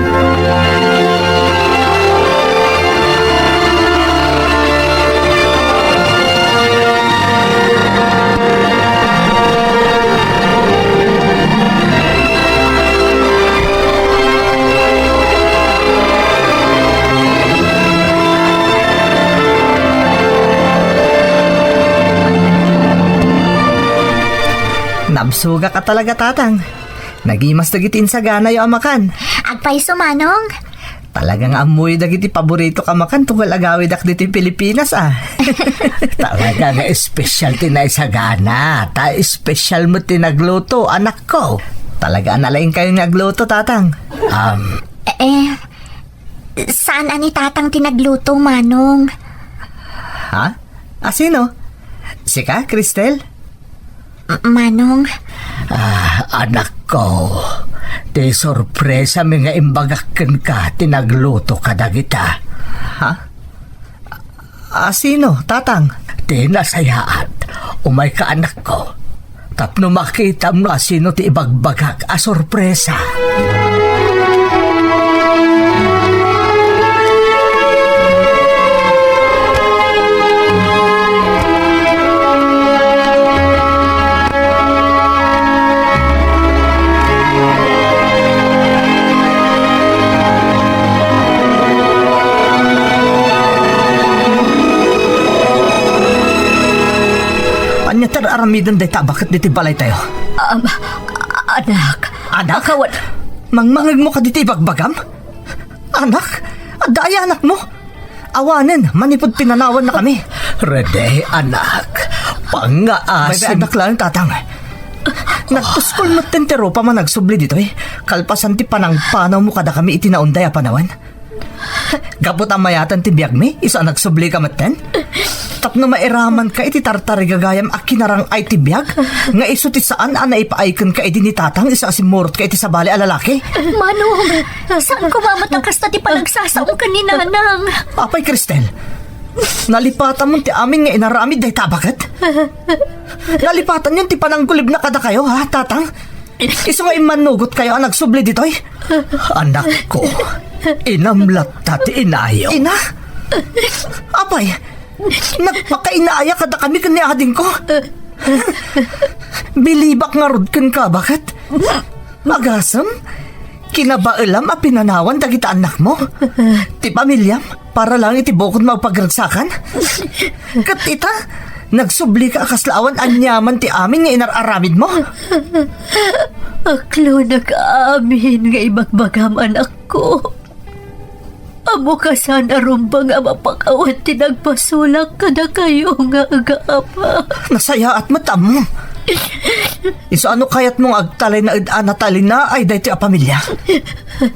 Nabsogak a talaga, Tatang. Nagimas dagiti insaganayo a makan. Agpayso, Manong. Talaga nga ammoyo dagiti paboritok a makan tunggal agawidak ditoy Pilipinas, ah. Talaga nga espesyal ti naisagana. Ta espesyal met ti nagluto, anakko. Talaga a nalaingkayo nga agluto, Tatang. Um, Eh, saan a ni Tatang ti nagluto, Manong? Ha? A, sino? Sika, Cristel? M-, Manong. Ah, anakko, ti sorpresami nga imbagak kenka ti nagluto kadagita. Ha? A, sino, Tatang? Ti nasayaat, umayka, anakko, tapno makitam no a sino ti ibagbagak a sorpresa. Ania ti ar-aramiden dayta a baket ditoy balaytayo? Um, a-, anak. Anak? Akawan. Mangmangegmo kadi ti ibagbagam? Anak? Adda aya anakmo? Awanen, manipud pinanawannakami. Rene, anak. Pangngaasim. Baybay-anak laeng, Tatang. Nagtuskol metten ti rupam a nagsubli ditoy, kalpasan ti panangpanawmo kadakami iti naunday a panawen. Gapu ta mayatan ti biagmi, isu a nagsublika metten. Tapno mairamanka iti tartarigagayam a kinarang-ay ti biag, nga isu ti saan a naipaay kenka idi ni Tatang isu a simmurotka iti sabali a lalaki. Manong, saan koma met a kasta ti panagsasaom ken ni Nanang? Apay, Cristel, nalipatamon ti amin nga inaramid dayta a baket? Nalipatanyon ti pananggulibna kadakayo, ha, Tatang? Isu nga immannugotkayo a nagsubli ditoy? Anakko, inam latta ti inayo. Ina? Apay, nagpakainaaya kadakami ken ni adingko? Bilibak ngarud kenka, baket? Agasem, kinabaelam a pinanawan dagita annakmo, ti pamiliam, para laeng iti bukodmo a pagragsakan? Ket ita, Nagsublika a kasla awan aniaman ti amin nga inar-aramidmo? Aklonak amin nga ibagbagam, anakko. Ammok a saan a rumbeng a mapakawan ti nagpasulak kadakayo nga agama. Nasayaat met ammo. Isu a no kayatmo nga agtalinaed a natalinaay daytoy a pamilia,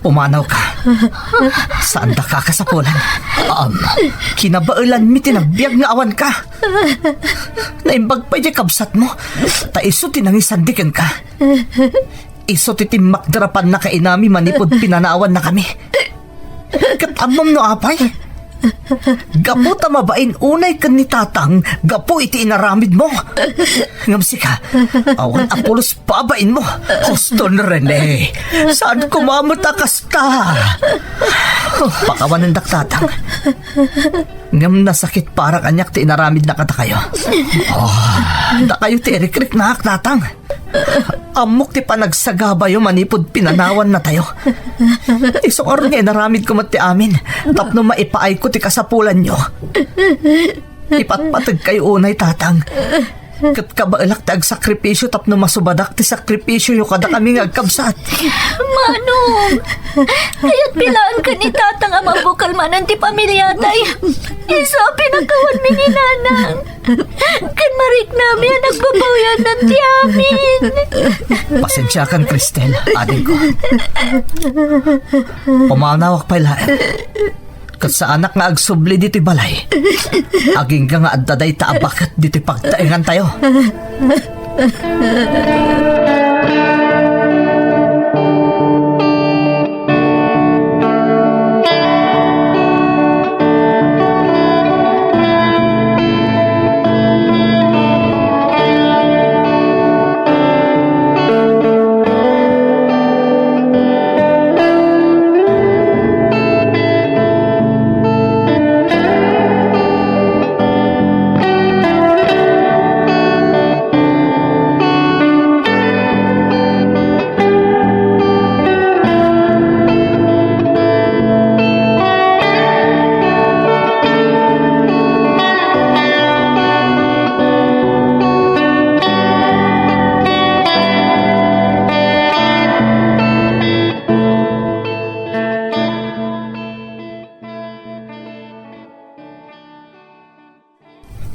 pumanawka. Saandaka a kasapulan. Am, kinabaelanmi ti nagbiag nga awanka. Naimbag pay diay kabsatmo, ta isu ti nangisandi kenka. Isu ti timmakder a pannakainami manipud pinanawannakami. Ket ammom no apay? Gapu ta mabain unay ken ni Tatang gapu iti inaramidmo. Ngem sika, awan a pulos babainmo, Huston Rene. Saan koma met a kasta? Pakawanendak, Tatang. Ngem nasakit para kaniak ti inaramidna kadakayo. Oh, dakayo ti irikriknak, Tatang. Ammok ti panagsagabayo manipud pinanawannatayo. Isu ngarud nga inaramidko met ti amin tapno maipaayko ti kasapulanyo. Ipatpategkayo unay, Tatang. Ket kabaelak ti agsakripisio tapno masubadak ti sakripisioyo kadakami nga agkabsat. Manong! Kayatmi laeng ken ni Tatang a mabukal manen ti pamiliatay. Isu a pinakawanmi ni Nanang. Ken mariknami a nagbabawiannan ti amin. Pasensiakan, Cristel, adingko. Pumanawak pay laeng. Ket saanak nga agsubli ditoy balay. Agingga nga adda dayta a baket ditoy pagtaengantayo.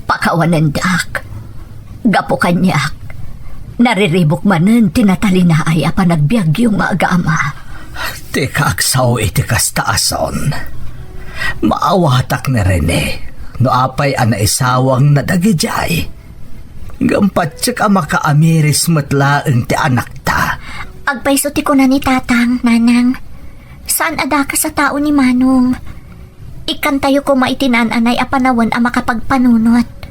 Pakawanendak. Gapu kaniak, nariribuk manen ti natalinaay a panagbiagyo nga agama. Dika agsao iti kasta a son. Maawatak ni Rene no apay a naisawangna dagidiay. Ngem patiek a makaamiris met laeng ti anakta. Agpayso ti kuna ni Tatang, Nanang. Saan a dakes a tao ni Manong. Ikkantayo koma iti naan-anay a panawen a makapagpanunot.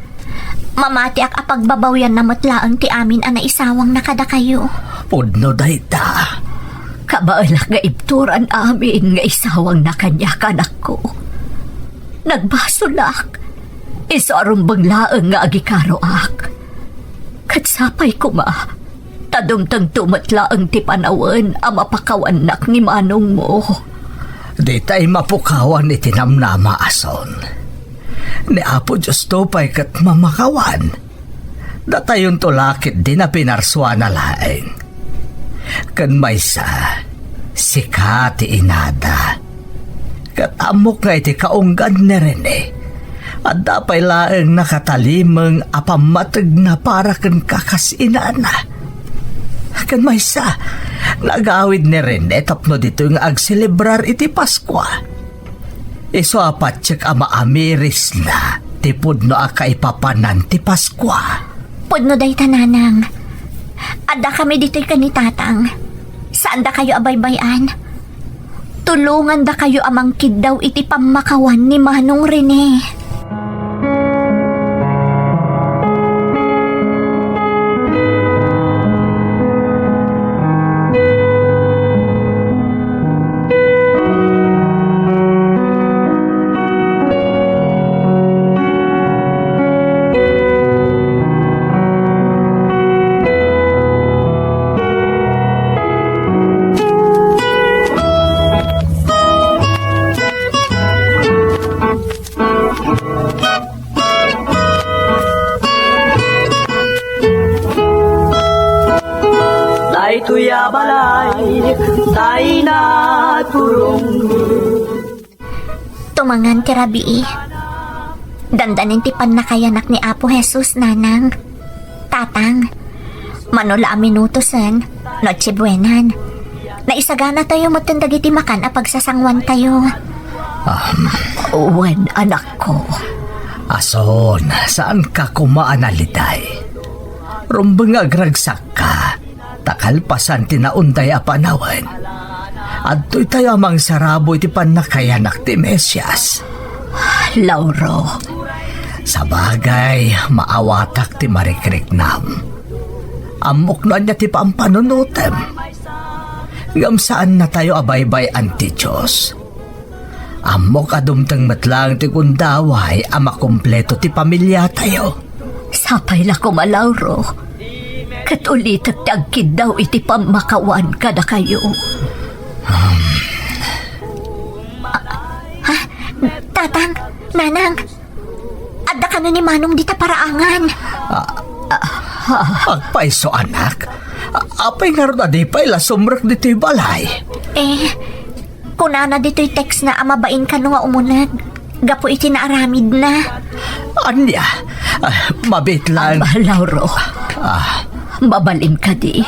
Mamatiak a pagbabawianna met laeng ti amin a naisawangna kadakayo. Pudno dayta. Kabaelak nga ibturan amin nga isawangna kaniak, anakko. Nagbasolak. Isu a rumbeng laeng nga agikaroak. Ket sapay koma, ta dumtengto met laeng ti panawen a mapakawannak ni manongmo. Ditay mapukawan iti namnama a son. Ni Apo Diosto pay ket mamakawan. Datayonto la ketdi napinarsuana laeng. Ken maysa, sika ti inada. Ket ammok nga iti kaunggan ni Rene, adda pay laeng nakatalimeng a pammategna para kenka kas inana. Ken maysa, nagawid ni Rene tapno ditoy nga agselebrar iti Paskua. Isu a patiek a maamirisna ti pudno a kaipapanan ti Paskua. Pudno dayta, Nanang. Addakami ditoy ken ni Tatang. Saandakayo a baybay-an. Tulongandakayo a mangkiddaw iti pammakawan ni Manong Rene. Tumangan ti rabii. Dandanin ti pannakayanak ni Apo Jesus, Nanang. Tatang, mano la a minutosen, Noche Buenan. Naisaganatayo metten dagiti makan a pagsasanguantayo. Um, wen, anakko. Ason, saanka koma a naliday? Rumbeng nga agragsakka, ta kalpasan ti naunday a panawen, adtoytayo a mangsarabo iti pannakayanak ti Mesias. Lauro. Sabagay, maawatak ti marikriknam. Ammok no ania ti pampanunotem. Ngem saannatayo a baybay-an ti Dios. Ammok a dumteng met laeng ti gundaway a makumpleto ti pamiliatayo. Sapay la koma, Lauro, ket ulitek ti agkiddaw iti pammakawan kadakayo. Ah, ah, Tatang, Nanang, adda kano ni Manong dita paraangan. Ah, ah, ah. Agpayso, anak. Apay ngarud a di pay la sumrek ditoy balay? Eh, kunana ditoy text na a mabain kano nga umuneg gapu iti naaramidna. Ania? Ah, mabiit lang. Aba, Lauro. Ah. Mabalin kadi?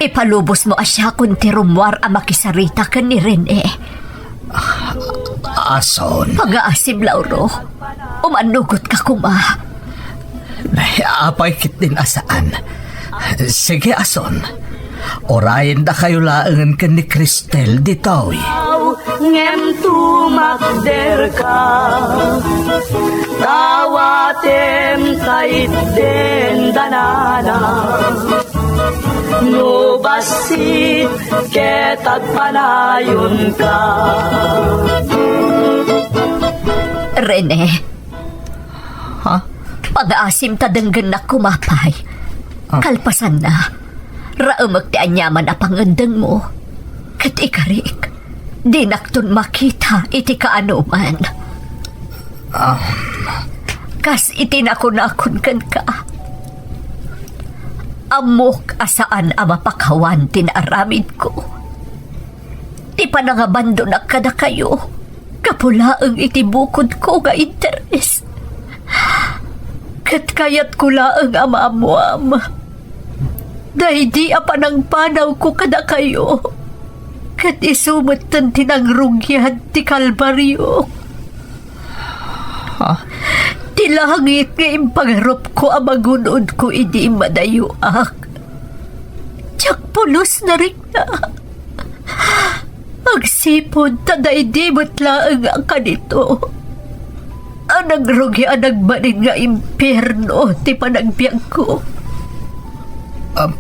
Ipalubos mo a siakon ti rummuar a makisarita ken ni Rene. Ason? Pagaasim, Lauro. Umanugot ka koma. Nay, apay ketdin a saan. Sige, ason. Urayendakayo laengen ken ni Cristel ditoy. Ngem tumakderka, dawatem ta itden danana. No bassit ket agpanayonka. Rene. Ha? Pagaasim ta denggennak koma pay. Ah. Kalpasanna, raemek ti aniaman a pangendengmo. Ket ikarik, dinakton makita iti kaanoman. Ah. Kas iti nakunakon kenka, ammok a saan a mapakawan ti naaramidko. Ti panangabandonak kadakayo, gapu laeng iti bukodko nga interes. Ket kayatko laeng a maammuam daydi a panangpanawko kadakayo, ket isu metten ti nangrugian ti kalbariok. Ha? Ti langit nga impagarupko a magun-odko idi immadayoak, diak pulos narikna. Agsipud ta daydi met laeng a kanito a nangrugi a nagbalin nga impierno ti panagbiagko. Am.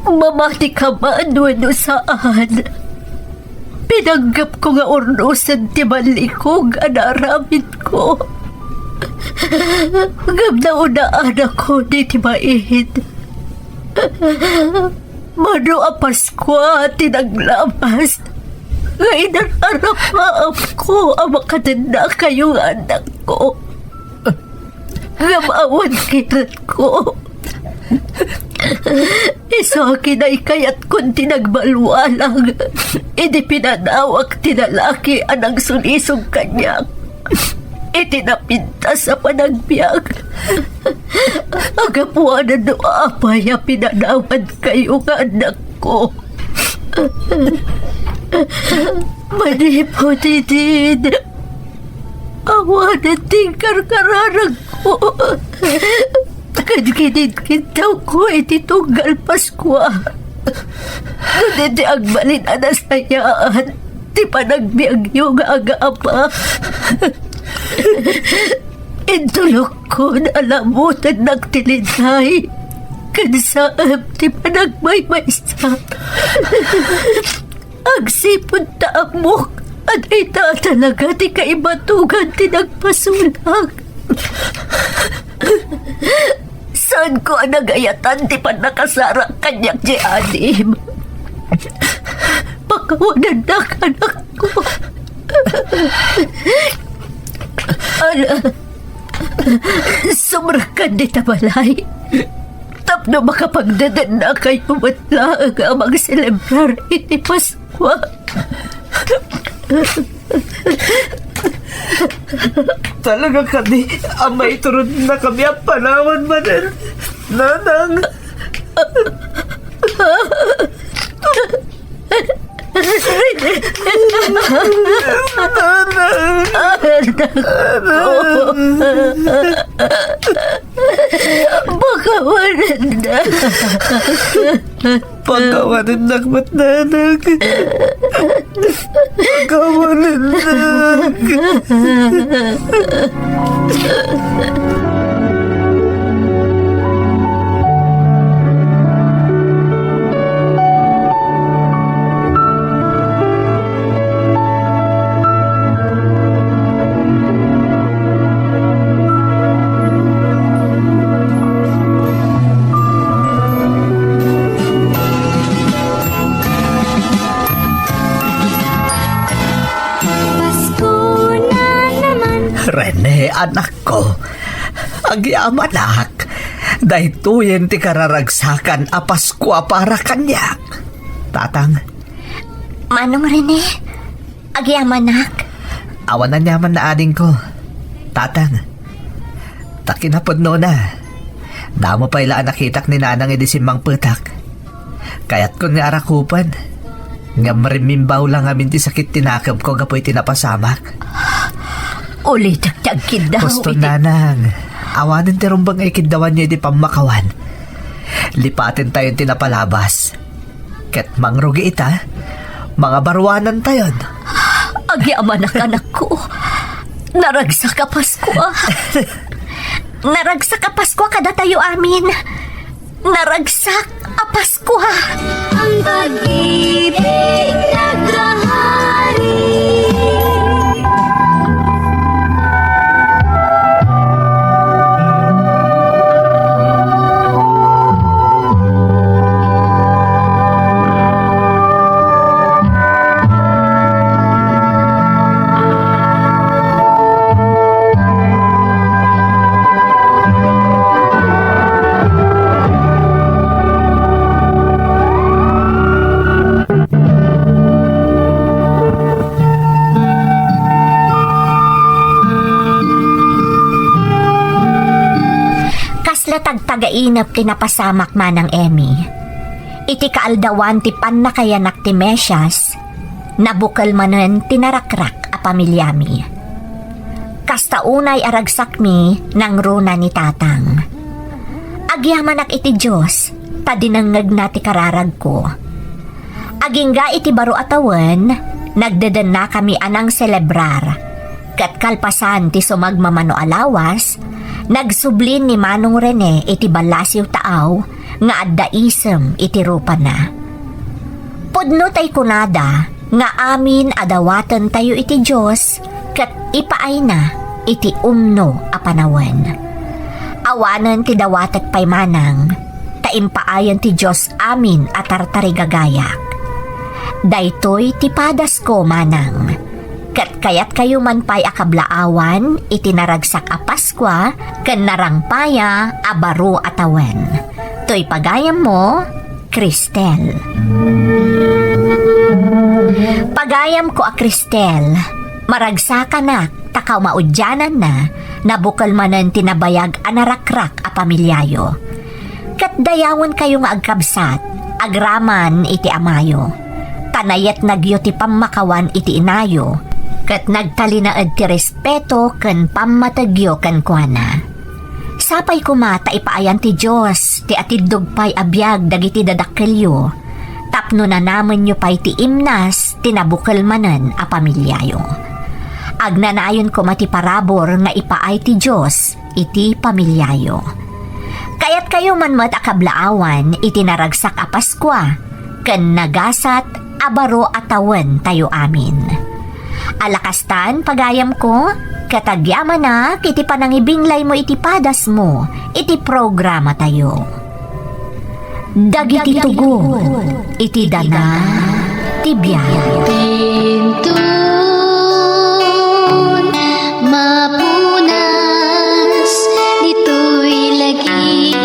Mamati ka man wenno saan, pinanggepko nga urnosen ti ballikog a naaramidko. Ngem naunaanakon iti maid. Mano a Paskua ti naglabas nga inararapaamko a makadennakayo nga annakko. Ngem awan kiretko. Isu a kinaykayatkon ti nagbalwalang idi pinanawak ti lalaki a nangsulisog kaniak iti napintas a panagbiag. Gapuanan no apay a pinanawankayo nga annakko. Manipud idin, awanen ti karkararagko. Ken kinitkitawko iti tunggal Paskua. Ket iti agbalin a nasayaat ti panagbiagyo nga aga-ama, intulukkon a labutennak ti liday ken saem ti panagmaymaysa. Agsipud ta ammok a dayta a talaga ti kaibatugan ti nagpasulak. Saanko a nagayatan ti pannakasarak kaniak diay adim. Pakawanennak, anakko. Ala, sumrekkan dita balay. tapno makapagdedennakayo met laeng a mangselebrar iti Paskua. Talaga kadi a maituronnakami a panawan manen, Nanang? Nanang! Anak ko. Pakawanennak. Pakawanennak met, Nanang. Pakawanennak. Pasko na naman. Rene, anakko, agyamanak. Daytoyen ti kararagsakan a Paskua para kaniak. Tatang. Manong Rene, agyamanak. Awan aniamanna, adingko. Tatang, ta kinapudnona, damo pay la a nakitak ni Nanang idi simmangpetak. Kayatkon nga arakupen, ngem rimmimbaw la ngamin ti sakit ti nakemko gapu iti napasamak. Ulitek ti agkiddaw. Husto, iti Nanang, awanen ti rumbeng a ikiddawanyo iti pammakawan. Lipatentayon ti napalabas. Ket mangrugi ita, mangabaruanantayon. Agyamanak, anakko. Naragsak a Paskua. Naragsak a Paskua kadatayo amin. Naragsak a Paskua. Ang pag-ibig naghahari. Kasla tagtagainep ti napasamak, Manang Emmy. Iti kaaldawan ti pannakayanak ti Mesias, nabukel manen ti narakrak a pamiliami. Kasta unay a ragsakmi nangruna ni Tatang. Agyamanak iti Dios, ta dinengngegna ti kararagko. Agingga iti baro a tawen, nagdedennakami a nangselebrar. Ket kalpasan ti sumagmamano a lawas, nagsublin ni Manong Rene iti ballasiw taaw nga adda isem iti rupana. Pudno tay kunada nga amin a dawatentayo iti Dios ket ipaayna iti umno a panawen. Awanen ti dawatek pay, Manang, ta impaayen ti Dios amin a tartarigagayak. Daytoy ti padasko, Manang. Ket kayatkayo man pay a kablaawan iti naragsak a Paskua ken narangpaya a baro a tawen. Toy pagayammo, Cristel. Pagayamko a Cristel, maragsakanak ta kaumaudiananna, nabukel manen ti nabayag a narakrak a pamiliayo. Ket dayawenkayo nga agkabsat, agraman iti amayo. Ta nayatnagyo ti pammakawan iti inayo, ket nagtalinaed ti respeto ken pammategyo kenkuana. Sapay koma ta ipaayan ti Dios ti atiddog pay a biag dagiti dadakkelyo, tapno nanamenyo pay ti imnas ti nabukel manen a pamiliayo. Agnanayon koma ti parabur nga ipaay ti Dios iti pamiliayo. Kayatkayo man met a kablaawan iti naragsak a Paskua ken nagasat a baro a tawentayo amin. Ala kastan, pagayamko, ket agyamanak iti panangibinglaymo iti padasmo iti programatayo. Dagiti tugon iti dana ti biag. Tintun, mapunas, ditoy lagi.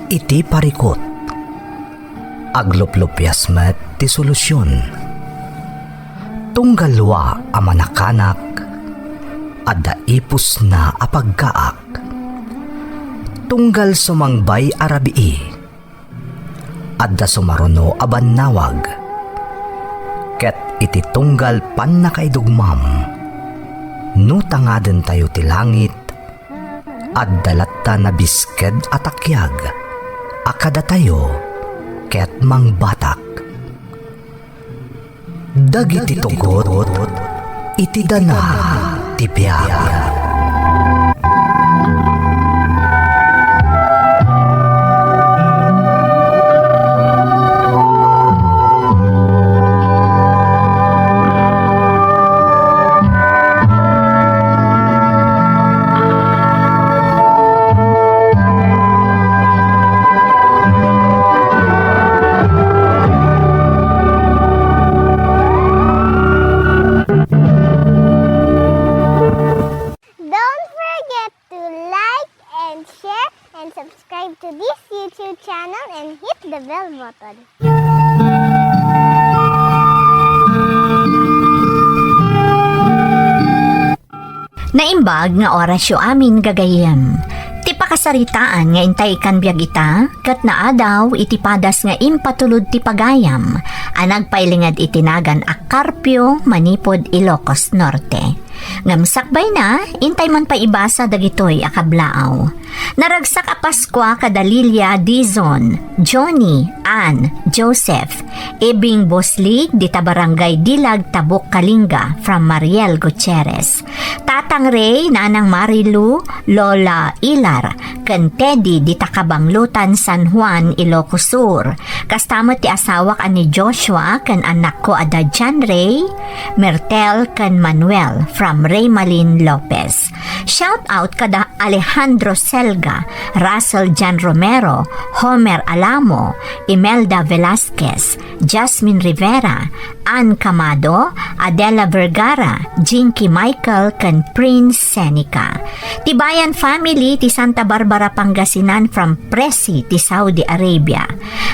Iti parikut, agluplupias met ti solusion. Tunggal dua a manakanak, adda ipusna a paggaak. Tunggal sumangbay a rabii, adda sumaruno a bannawag. Ket iti tunggal pannakaidugmam, no tangadentayo ti langit, adda latta nabisked a takiag a kadatayo ket mangbatak. Dagiti tugot iti dana ti biag. Don't forget to like and share and subscribe to this YouTube channel and hit the bell button. Naimbag nga orasyo amin, gagayyem. Ti pakasaritaan nga intay kan biag ita, ket naadaw iti padas nga impatulod ti pagayam a nagpailinged iti nagan a Carpio manipud Ilocos Norte. Ngem sakbayna, intay man pay ibasa dagitoy a kablaaw. Naragsak a Paskua kada Lilia Dizon, Johnny, Ann, Joseph, Ibing Boslig, dita Barangay Dilag, Tabuk, Kalinga, from Mariel Gutierrez. Tatang Ray, Nanang Marilu, Lola Ilar, ken Teddy, dita Kabanglotan, San Juan, Ilocos Sur. Kasta met ti asawak a ni Joshua ken annakko a da John Ray, Mertel, ken Manuel, from Raymalin Lopez. Shout out kada Alejandro Selga, Russell John Romero, Homer Alamo, Imelda Velasquez, Jasmine Rivera, Ann Camado, Adela Vergara, Jinky Michael, ken Prince Seneca. Ti Bayan family ti Santa Barbara, Pangasinan, from Presi ti Saudi Arabia.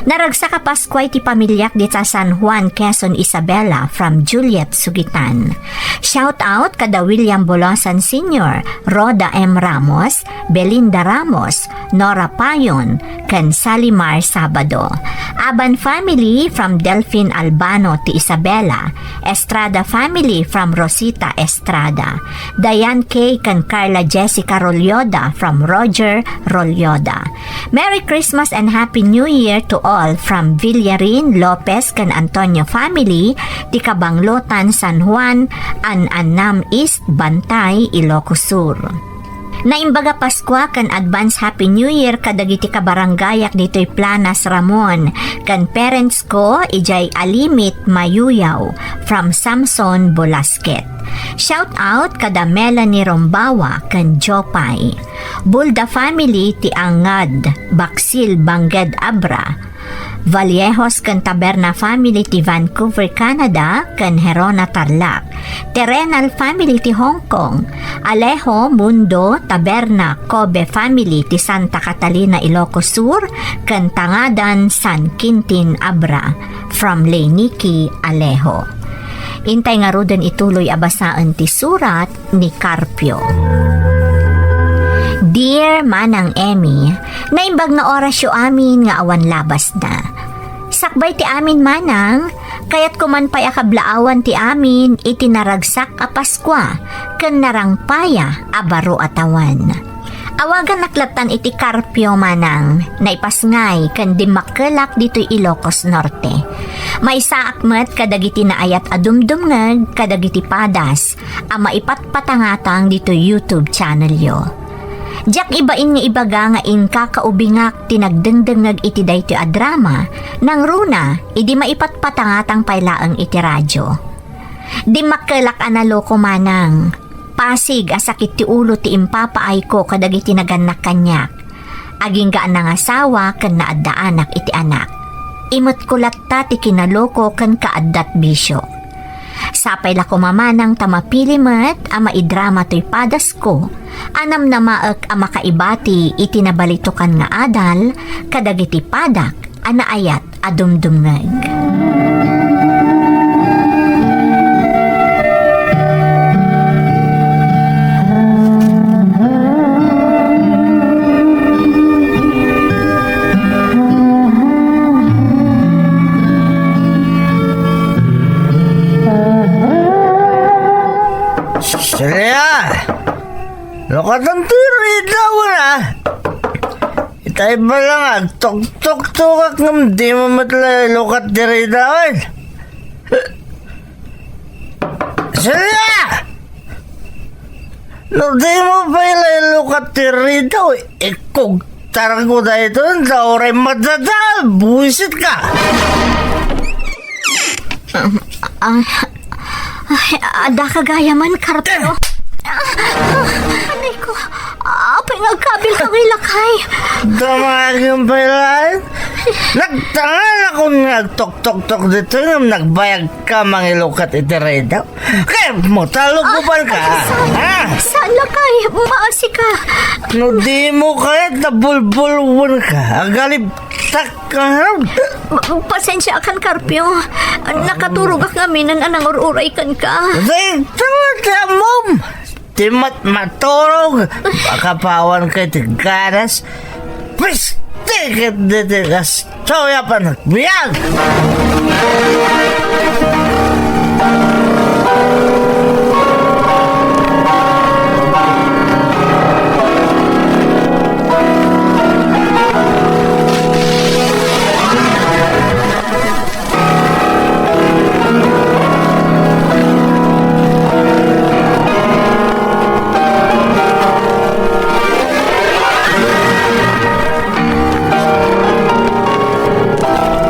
Naragsak a Paskuay ti pamiliak dita San Juan, Quezon, Isabela, from Juliet Sugitan. Shout out kada William Bolosan Senior, Rhoda M Ramos, Belinda Ramos, Nora Payon, ken Salimar Sabado. Aban family from Delfin Albano ti Isabela, Estrada family from Rosita Estrada, Diane K ken Carla Jessica Rolyoda from Roger Rolyoda. Merry Christmas and Happy New Year to all from Villarin Lopez ken Antonio family, ti Kabanglotan, San Juan, An-Annam East, Bantay, Ilocos Sur. Naimbag a Paskua ken advance Happy New Year kadagiti kabarangayak ditoy Planas Ramon ken parents ko idiay Alimit, Mayuyaw, from Samson Bolasquet. Shout out kada Melanie Rombawa ken Jopay. Bulda family ti Angad, Baksil, Bangged, Abra. Vallejos ken Taberna family ti Vancouver, Canada, ken Gerona, Tarlac. Terrenal family ti Hong Kong. Alejo, Mundo, Taberna, Kobe family ti Santa Catalina, Ilocos Sur, ken Tangadan, San Quintin, Abra. From Lenicky Alejo. Intay ngaruden ituloy a basaen ti surat ni Carpio. Dear Manang Emmy, naimbag nga orasyo amin nga awan labasna. Sakbay ti amin, Manang, kayatko man pay a kablaawan ti amin iti naragsak a Paskua ken narangpaya a baro a tawen. Awaganak lattan iti Carpio, Manang, naipasngay ken dimmakkelak ditoy Ilocos Norte. Maisaak met kadagiti naayat a dumdumngeg kadagiti padas a maipatpatangatang ditoy YouTube channelyo. Diak ibain nga ibaga nga inkakaubingak ti nagdengdengngeg iti daytoy a drama, nangruna idi maipatpatangatang pay laeng iti radio. Dimmakkelak a naloko, Manang. Pasig a sakit ti ulo ti impapaayko kadagiti nagannak kaniak. Agingga a nangasawa ken naaddaanak iti anak. Imetko latta ti kinaloko ken kaaddat bisio. Sapay la koma, Manang, ta mapili met a maidrama toy padasko a namnamaek a makaibati iti nabalitokan nga adal kadagiti padak a naayat a dumdumngeg. Celia! Lukatan ti ridaw na. Itay pa lang, agtuktuktokak ngem dimo met la ilukat ti ridaw, eh. Celia! No dimo pay la ilukat ti ridaw, ikkugtarko daytoy, ta uray madadal, buwisit ka. Ah, ah, ay, adda ka gayam, Carpio. Ah, ah, anay ko. Apay nga agkabil ka nga ilakay. Damagem pay laeng. Nagtangan akon nga agtuktoktok ditoy ngem nagbayag ka mangilukat iti ridaw. Kayatmo ta lugoban ka, ah, saan, ha? Saan lakay? Maasi ka. No dimo kayat, nabulbulwen ka. Agalibtak ka, ha? Pasensiakan, Carpio. Nakaturogak ngamin a nangur-uray kenka. Dayta nga ti ammom. Ti matmaturog, makapawan ka iti ganas. Piste ket diti kastoy a panagbiag!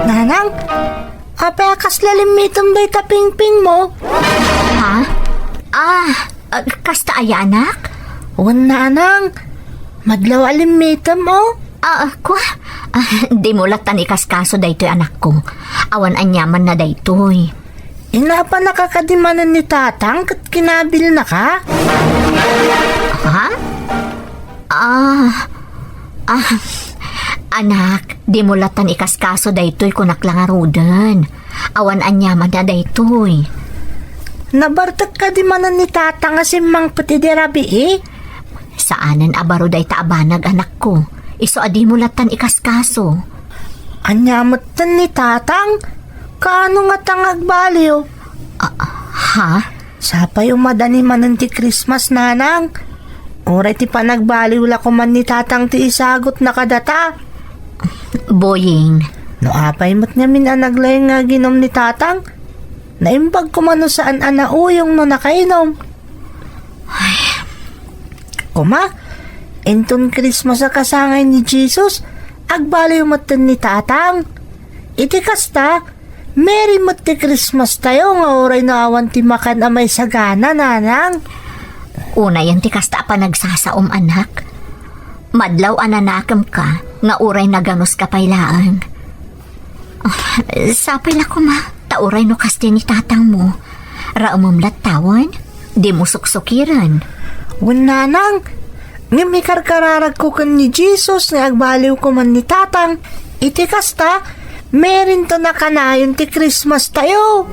Nanang, apay a kasla limmitem dayta pingpingmo? Ha? Ah, Ah, kasta aya, anak? Wen, nanang. Madlaw a limmitem, oh. Ah, ah, kua? Ah, dimo lattan ikaskaso daytoy, anakko. Awan aniamanna daytoy. Inapanaka kadi manen ni tatang ket kinabilnaka? Ha? Ah, ah, anak, dimo lattan ikaskaso daytoy, kunak la ngaruden. Awan aniamanna daytoy. Nabartek kadi manen ni tatang a simmangpet idi rabii? Saanen a baro dayta a banag, anakko. Isu a dimo lattan ikaskaso. Ania metten ni tatang? Kaano ngata nga agbaliw? Ah, ha? Sapay umadani manen ti Christmas, nanang. Uray ti panagbaliw la koman ni tatang ti isagutna kadata. Boying. No apay met ngamin a naglaing nga aginom ni tatang, naimbag koma no saan a nauyong no nakainom. Ay. Koma, inton Christmas a kasangay ni Jesus, agbaliw metten ni tatang. Iti kasta, Merry met ti Christmas tayo nga uray no awan ti makan a maisagana, nanang. Unayen ti kasta a panagsasaom, anak. Madlaw a nanakemka nga uray naganuska pay laeng. Ah, sapay la koma, ta uray no kasta ni tatangmo. Raemem latta wen, dimo suksukiren. Wen, nanang, ngem ikarkararagko ken ni Jesus nga agbaliw koman ni tatang. Iti kasta, Merry ta nakanayon ti Christmas tayo.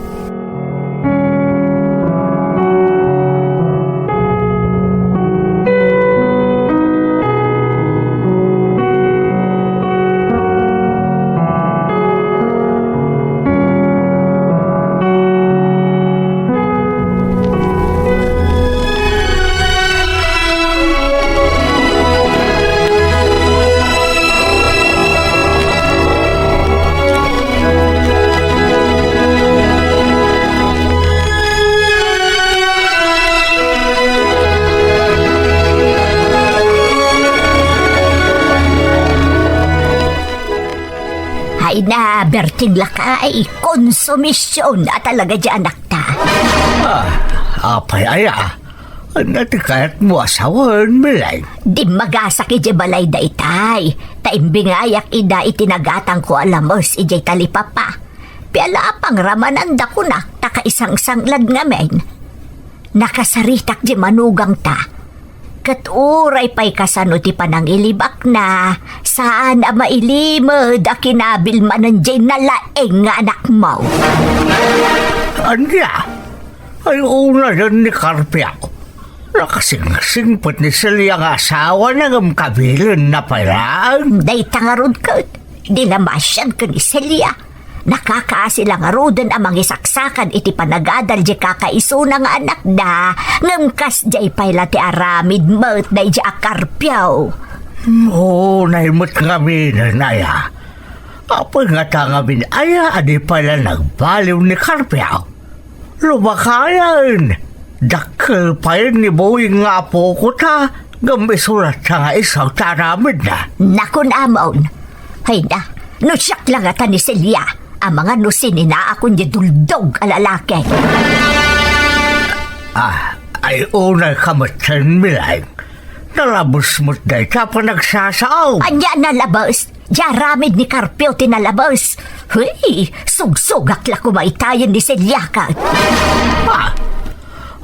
Ay na, berting lakay, konsumisyon a talaga di anakta. Ah, apay aya? Ania ti kayatmo a sawen, Mileng? Dimmagasak idiay balay daytay, ta imbingayak ida iti nagatangko a lames idiay talipapa. Pialapang ramananda kunak ta kaisangsanglad ngamin. Nakasaritak di manugangta. Ket uray pay kasano ti panangilibakna, saan a mailimed a kinabil manen diay nalaing nga anakmo. Ania? Ay, unayen ni Carpio. Nakasingsingpet ni Celia nga asawana ngem kabilenna pay laeng. Dayta ngarud ket, di la masian ken ni Celia. Nakakaasi la ngaruden a mangisaksakan iti panagadal diay kakaisuna nga anakda, ngem kasdiay pay la ti aramid met daydiay a Carpio. Unay met ngamin, aya. Apay ngata ngamin, aya, a di pay la nagbaliw ni Carpio? Lumakayen, dakkel payen ni Boying nga apoko ta, ngem isu latta nga isu ti aramidna. Nakon, amon. Hayna, no siak la ngata ni Celia, amangan no sininaakon diay duldog a lalaki. Ah, ay unay ka metten, Milaing. Nalabes met dayta a panagsasao. Ania nalabes? Diay aramid ni Carpio ti nalabes. Hey, sugsugak la koma itayen ni Celia ket. Ah,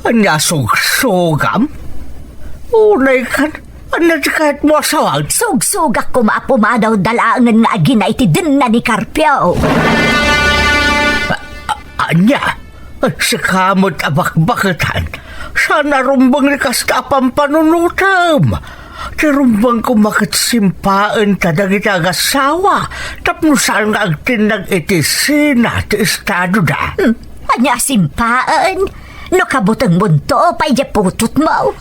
ania sugsugam? Unay kan, ania ti kayatmo a sawen? Sugsugak koma a pumadawda laengen nga agina iti denna ni Carpio. A-, a-, ania? Sika met a bakbaketan, saan a rumbeng ni kasta a pampanunotem. Ti rumbeng koma ket simpaenta dagiti agassawa tapno saan nga agtinnag iti sina ti estadoda. Hmm, ania a simpaen? No kabutengmonto pay diay putotmo.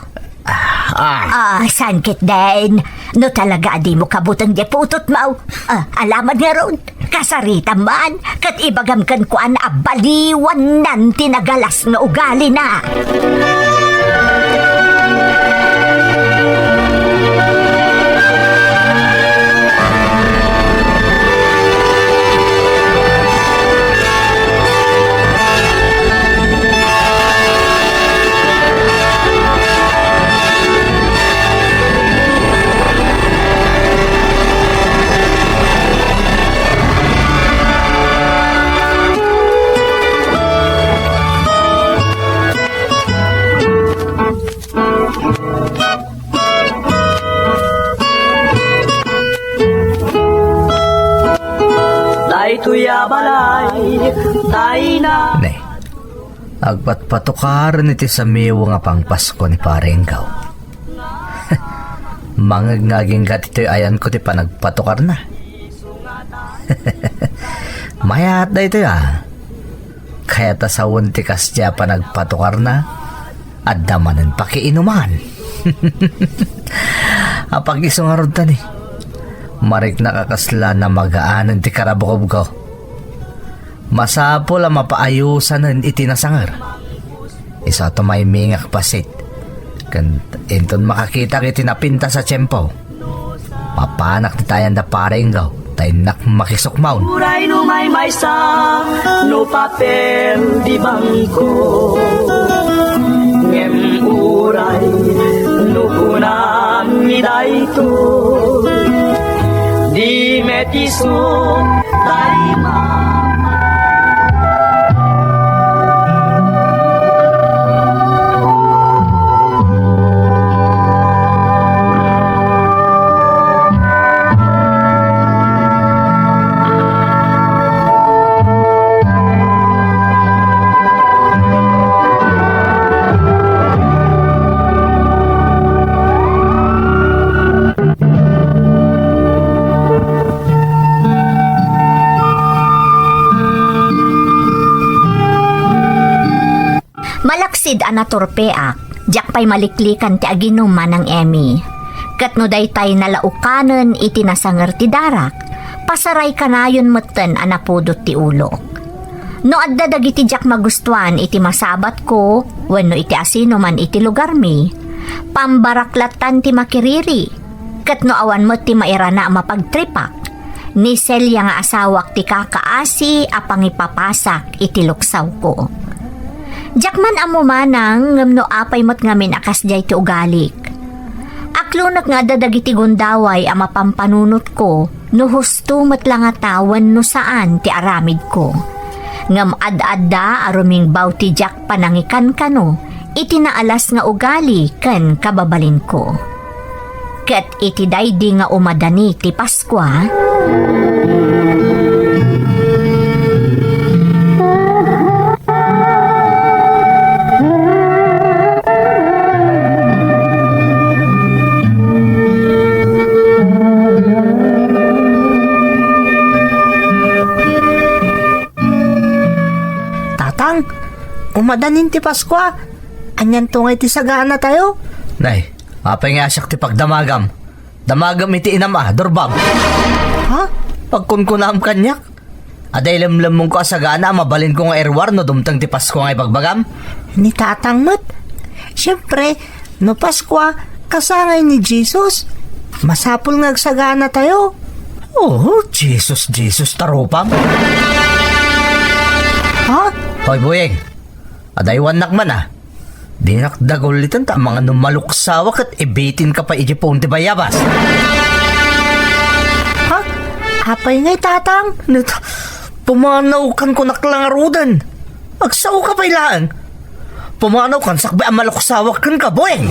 Ah, ah. Ah, saan ketdin? No talaga a dimo kabuteng diay putotmo, ah, ala man ngarud, kasaritam man, ket ibagam kenkuana a baliwannan ti nagalas nga ugalina. Daytoy a balay, tayna. Ne, agpatpatukaren iti samiwe nga pangpasko ni Pare Enggaw. Mangngeg nga agingga ditoy ayanko ti panagpatukarna. Mayat daytoy, a. Kayat a sawen ti kasdiay a panagpatukarna, adda manen pakiinuman. Apag-isu ngarud ta ni, mariknak a kasla namagaanen ti karabukobko. Masapul a mapaayusanen iti nasanger. Isu a tumaymingak bassit. Ken inton makakitak iti napintas a tiempo, mapanak ti tayan da Pare Enggaw, ta innak makisukmaon. Uray no maymaysa, no papel di bangko. Ngem uray no kunam ni daytoy, di met isu tay mama. Malaksid a naturpeak, diak pay maliklikan ti aginum, Manang Emmy. Ket no daytay nalaukanen iti nasanger ti darak, pasaray kanayon metten a napudot ti ulok. No adda dagiti diak magustuan iti masabatko wenno iti asinoman iti lugarmi, pambarak lattan ti makiriri. Ket no awan met ti mairana a mapagtripak, ni Celia nga asawak ti kakaasi a pangipapasak iti luksawko. Diak man ammo, Manang, ngem no apay met ngamin a kasdiay ti ugalik. Aklonek nga adda dagiti gundaway a mapampanunotko no husto met la ngata wenno saan ti aramidko. Ngem ad-adda a rumingbaw ti diak panangikankano iti naalas nga ugali ken kababalinko. Ket iti daydi nga umadani ti Paskua, Tatang, umadanin ti Paskua. Anianto ngay ti saganatayo? Nay, apay nga siak ti pagdamagam? Damagam iti inam a, Dorbab. Ha? Pagkunkunam kaniak? Aday lemlemmengko a sagana a mabalinko nga iruar no dumteng ti Paskua nga ibagbagam? Ni Tatang met. Siempre, no Paskua, kasangay ni Jesus. Masapul nga agsaganatayo. Oh, Jesus, Jesus, tarupam. Ha? Hoy, Boyeng. Adaywannak man, a. Dinak daguliten ta amangan no maluksawa ket ibitinka pay iti puon ti bayabas. Ha? Apay ngay, Tatang? Neta, pumanawkan kunak la ngaruden. Agsaoka pay laeng. Pumanawkan sakbay a maluksawak kenka, Boyeng.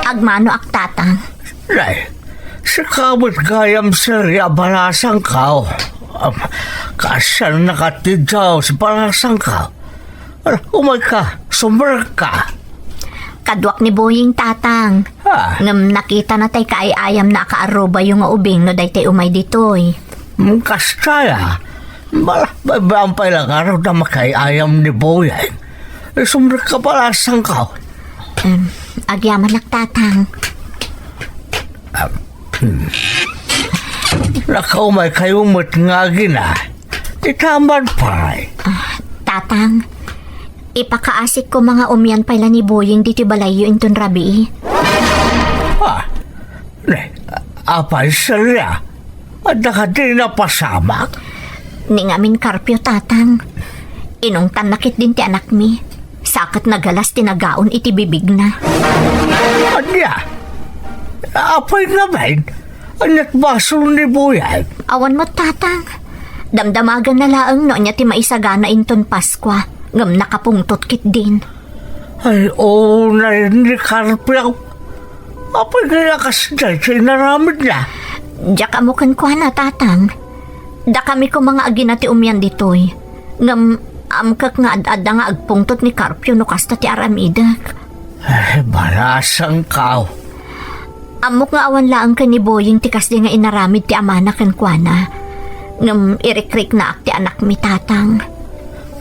Agmanoak, Tatang. Nay, sika met gayam, Celia, balasangko. Am, kaasiannaka ti Dios, balasangko. Ala, umayka, sumrekka. Kaduak ni Boying, Tatang. Ah. Ngem nakitana tay kaay-ayamna a kaarrubayo nga ubing no daytoy umay ditoy. Mm, kasta aya. Bala, baybay-am pay la ngarud a makaay-ayam ni Boying. Sumrekka, balasangko. Em, agyamanak, Tatang. Ah, hmm. Nakaumaykayo met nga agina. Ti taman pay. Ah, Tatang, ipakaasik ko nga umian pay la ni Boying ditoy balayyo inton rabii. Ah, ne, apay, Celia? Adda kadi napasamak? Ni ngamin karpio, Tatang. Inungtanna ketdin ti anakmi. Sa ket nagalas ti nagaon iti bibigna. Ania? Apay ngamin? Ania't basol ni Boying? Awan met, Tatang. Damdamaganna laeng no ania ti maisagana inton Paskua, ngem nakapungtot ketdin. Ay, unay ni Carpio. Apay kaya kasdiay ti inaramidna? Diak ammo kenkuana, Tatang. Dakami koma nga agina ti umian ditoy. Ngem, amkek nga ad-adda nga agpungtot ni Carpio no kasta ti aramidek. Ay, balasangko. Ammok nga awan laeng ken ni Boying ti kasdi nga inaramid ti amana kenkuana. Ngem irikriknaak ti anakmi, Tatang.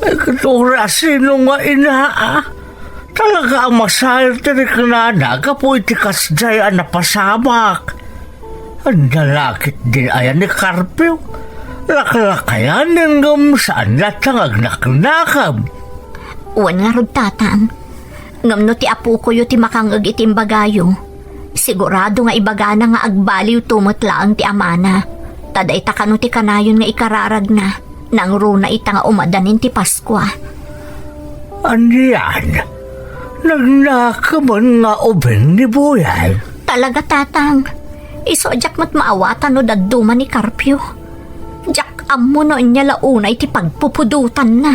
Ay, ket uray sino nga ina, a? Talaga a masair ti riknana gapu iti kasdiay a napasamak. Ania la ketdin aya ni Carpio? Laklakayanen ngem saan latta nga agnaknakam. Wen ngarud, Tatang. Ngem no ti apokoyo ti makangeg iti imbagayo, sigurado nga ibagana nga agbaliwto met laeng ti amana. Ta dayta kano ti kanayon nga ikararagna, nangruna ita nga umadanin ti Paskua. Anian? Nagnakemen nga ubing ni Boying? Talaga, Tatang. Isu a diak met maawatan no dadduma ni Carpio. Diak ammo no ania la unay ti pagpupudotanna.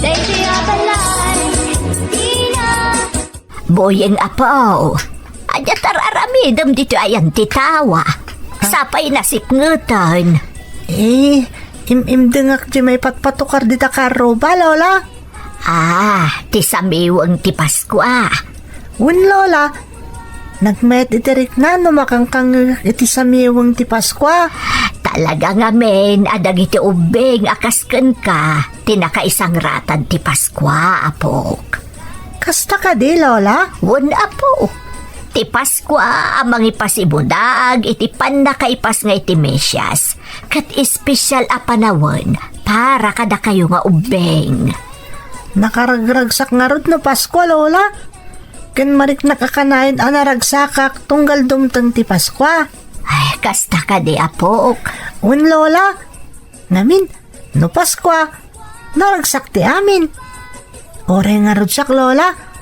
Daytoy a balay, ina. Boying, apo, ania ti ar-aramidem ditoy ayan ti tawa? Sapay nasipngeten. Eh, Im-imdengak ti maipatpatukar dita karruba, Lola. Ah, ti samiweng ti Paskua. Wen, Lola. Nagmayat iti rikna no makangkangngegak iti samiweng ti Paskua. Talaga ngamin a dagiti ubbing a kas kenka ti nakaisangratan ti Paskua, apok. Kasta kadi, Lola? Wen, apo. Ti Paskua a mangipasibudaag iti pannakaipasngay ti Mesias, ket espesial a panawen para kadakayo nga ubbing. Nakaragragsak ngarud no Paskua, Lola. Ken mariknak a kanayon a naragsakak tunggal dumteng ti Paskua. Ay, kasta kadi, apok. Wen, Lola. Ngamin, no Paskua, naragsak ti amin. Uray ngarud siak, Lola.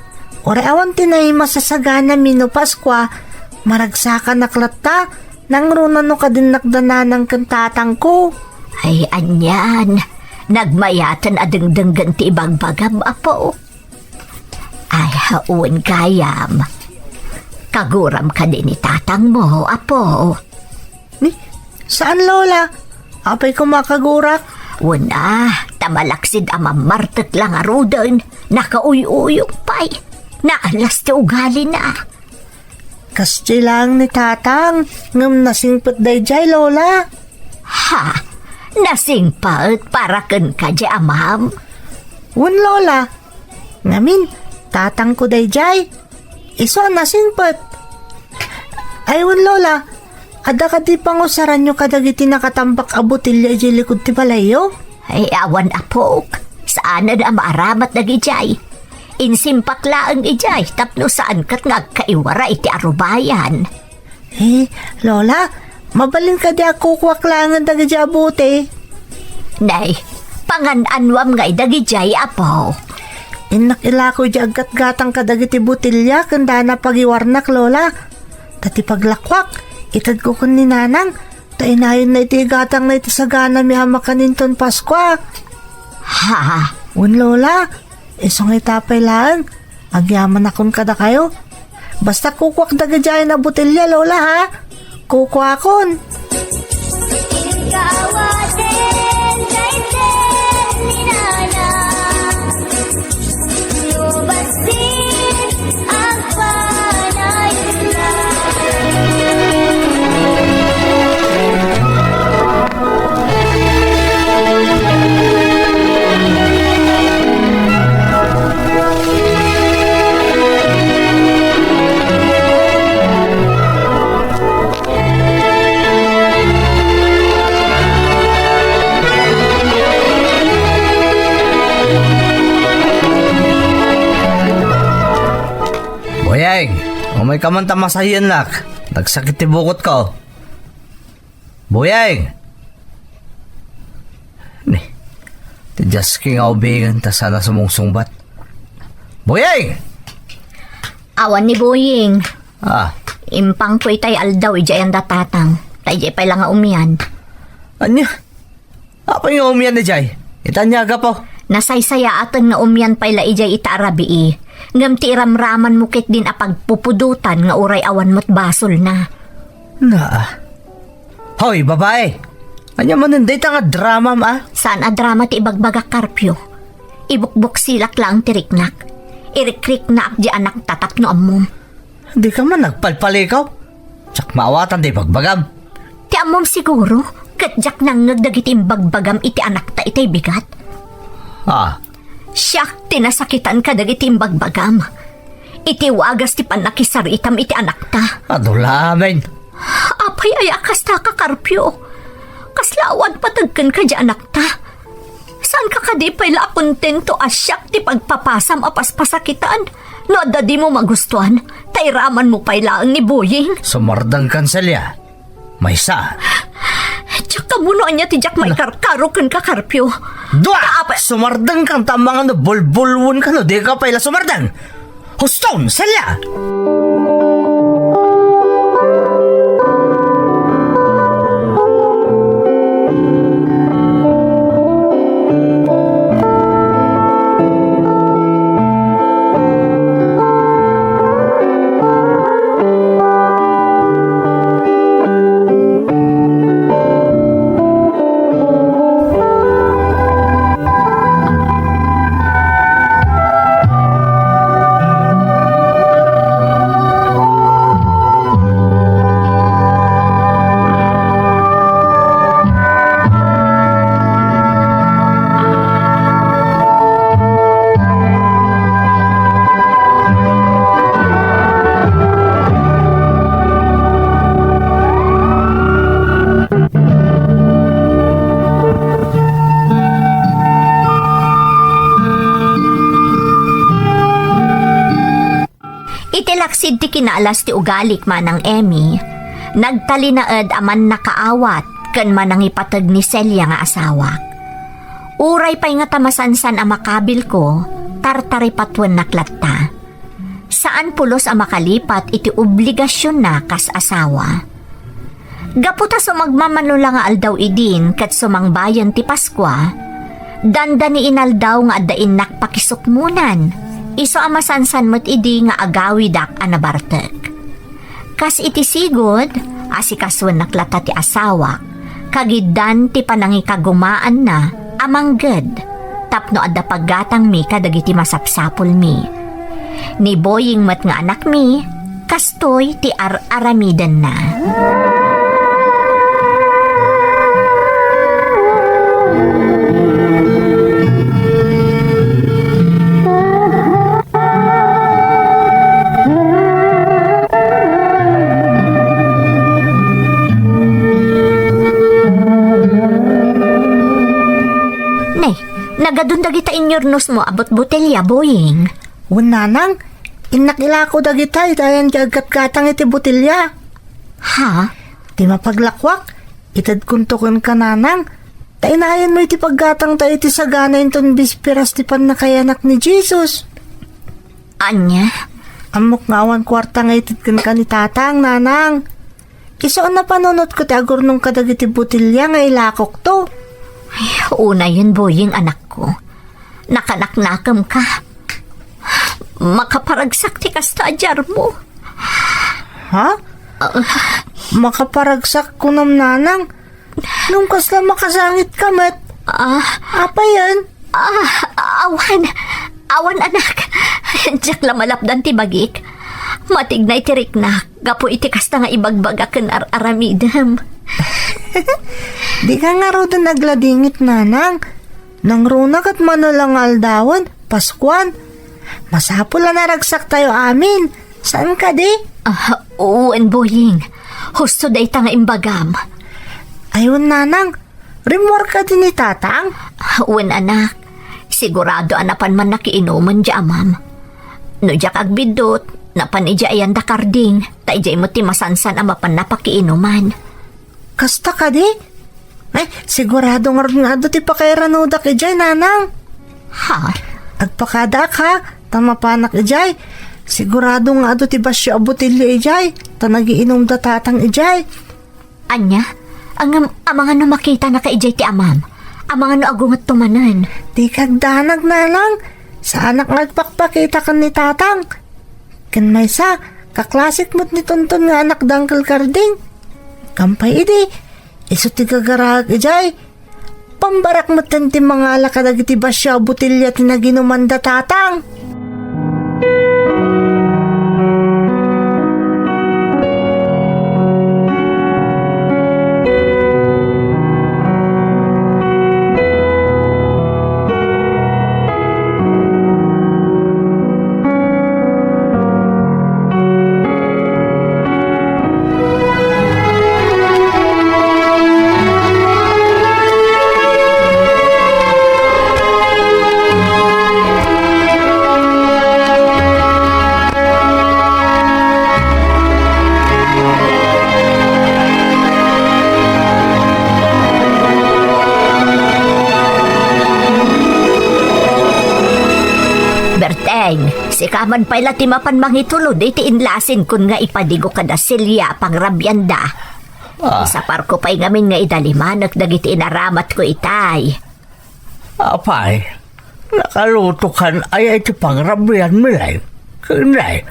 Uray awan ti naimasasaganami no Paskua, maragsakanak latta, nangruna no kadinnak da nanang ken tatangko. Ay, anian. Nagmayaten a dengdenggen ti ibagbagam, apo. Ay, wen gayam. Kaguram kadi ni tatangmo, apo? Ni, saan, Lola? Apay koma a kagurak? Wen a, ta malaksid a mammartek la ngaruden, nakauy-uyong pay. Naalas ti ugalina. Kasdiay laeng ni tatang, ngem nasingpet daydiay, Lola. Ha? Nasingpet para kenka diay amam? Wen, Lola. Ngamin, tatangko daydiay. Isu a nasingpet. Ay, wen, Lola. Adda kadi pangusaranyo kadagiti nakatambak a botelya idiay likud ti balayyo? Ay, awan, apok. Saanen a maaramat dagidiay. Insimpak laeng idiay tapno saan ket nga agkaiwara iti arubayan. Eh, Lola, mabalin kadi a kukuak laengen dagidiay a bote? Nay, pangan-anuam ngay dagidiay, apo. Innak ilako idiay aggatgatang kadagiti botelya ken dana pagiwarnak, Lola. Ta ti paglakuak, itedko ken ni Nanang, ta inayonna iti igatangna iti saganami a makaninton Paskua. Ha? Wen, Lola, isu nga ita pay laeng, agyamanakon kadakayo. Basta kukuak dagidiay a botelya, Lola, ha? Kukuakon. Inkawaten dayten ni Nana. No bassit, agpanayon. Boyeng, umay ka man ta masayennak. Nagsakit ti bukotko. Boyeng! Ni, ti Jasky nga ubingen ta saan a sumungsungbat. Boyeng! Awan ni Boyeng. Ah. Impangko itay aldaw idiay anda tatang. Ta idiay pay la nga umian. Ania? Apay nga umian idiay? Ita ania a gapu? Nasaysayaaten nga umian pay la idiay ita a rabii. Ngem ti iramramanmo ketdin a pagpupudotan nga uray awan met basolna. Naa. Hoy, babae! Ania manen dayta nga dramam, a? Saan a drama ti ibagbagak, Carpio. Ibukbuksilak laeng ti riknak. Irikriknaak di anakta tapno ammom. Dika man nagpalpalikaw. Diak maawatan ti ibagbagam. Ti ammom siguro, ket diak nangngeg dagiti imbagbagam iti anakta itay bigat. Ah. Siak ti nasakitan kadagiti imbagbagam. Iti wagas ti pannakisaritam iti anakta. Adu la amin. Apay aya kasta ka, Carpio? Kasla awan pateg kenka di anakta. Saanka kadi pay la a kontento a siak ti pagpapasam a paspasakitan? No adda dimo magustuan, ta iramanmo pay laeng ni Boying. Sumardengkan, Celia. Maysa. Diak ammo no ania ti diak maikarkaro kenka, Carpio. Dua! Ta apay- Sumardengkan ta amangan no bulbulwenka no dika pay la sumardeng. Huston, Celia! Iti kinaalas ti ugalik, Manang Emmy, nagtalinaed a mannakaawat ken manangipateg ni Celia nga asawak. Uray pay nga ta masansan a makabilko, tartaripatuennak latta. Saan pulos a makalipat iti obligasionna kas asawa. Gapu ta sumagmamano la nga aldaw idin ket sumangbayen ti Paskua, dandani inaldaw nga adda innak pakisukmonan, isu a masansan met idi nga agawidak a nabartek. Kas iti sigud, asikasoennak latta ti asawak, kagiddan ti panangikagumaanna a mangged tapno adda paggatangmi kadagiti masapsapulmi. Ni Boying met nga anakmi, kastoy ti ar-aramidenna. Nay, nagadun dagita inyurnosmo a butbotelya, Boying. Wen, Nanang, innak ilako dagita iti ayan ti aggatgatang iti botelya. Ha? Ti mapaglakuak, itedkonto kenka, Nanang, ta inayanmo iti paggatangta iti sagana inton bisperas ti pannakayanak ni Jesus. Ania? Ammok nga awan kuarta nga ited kenka ni Tatang, Nanang. Isu a napanunotko ti agurnong kadagiti botelya nga ilakokto. Ay, unayen, Boying, anakko. Nakanaknakemka. Makaparagsak ti kasta a diarmo. Ha? Ah. Makaparagsak kunam, Nanang? Ngem kasla makasangitka met? Ah. Apayen? Ah, awan. Awan, anak. Diak la malapdan ti bagik. Matignay ti riknak gapu iti kasta nga ibagbaga ken ar-aramidem. Dika ngaruden agladingit, Nanang. Nangruna ket mano la nga aldawen, Paskuan. Masapul a naragsaktayo amin. Saan kadi? Ah, wen, Boying. Husto dayta nga imbagam. Ay, wen, Nanang. Rimmuar kadi ni Tatang? Wen, anak. Sigurado a napan man nakiinuman diay amam. No diak agbiddut, napan idiay ayan da Karding, ta idiay met ti masansan a mapanna pakiinuman. Kasta kadi? Ay, sigurado ngarud nga adu ti pakairanudak idiay, Nanang. Ha? Agpakadaak, ha? Ta mapanak idiay. Sigurado nga adu ti basio a botelya idiay, ta nagiinumda Tatang idiay. Ania? Ngem amangan no makitanaka idiay ti amam? Amangan no agungetto manen? Dika agdanag, Nanang. Saanak nga agpakpakita ken ni Tatang. Ken maysa, kaklasik met ni Tonton nga anak da Uncle Karding. Kampay idi, isu ti gagaraek idiay. Pambarak metten ti mangala kadagiti basio a botelya ti naginuman da Tatang. Berteng, sika man pay la ti mapan mangitulod iti inlasinkon nga ipadigo kada Celia a pangrabianda. Ah. Isaparko pay ngamin nga idalimanek dagiti inaramatko itay. Apay, nakalutokan aya iti pangrabianmi, Lay? Ken, Lay,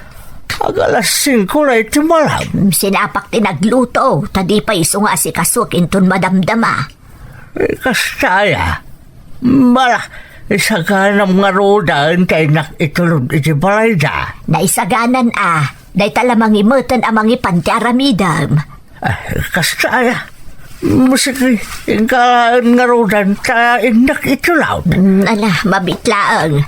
agalas singko la iti malam. Sinapak ti nagluto, ta di pay isu nga asikasuek inton madamdama. Eh, kasta aya. Bala, isaganam ngaruden ti innak itulod iti balayda. Naisaganan a, dayta la mangimetten a mangipan ti aramidem. Ah, kasta aya. Musik, inka ngaruden ta innak itulod. Mm, ala, mabit laeng.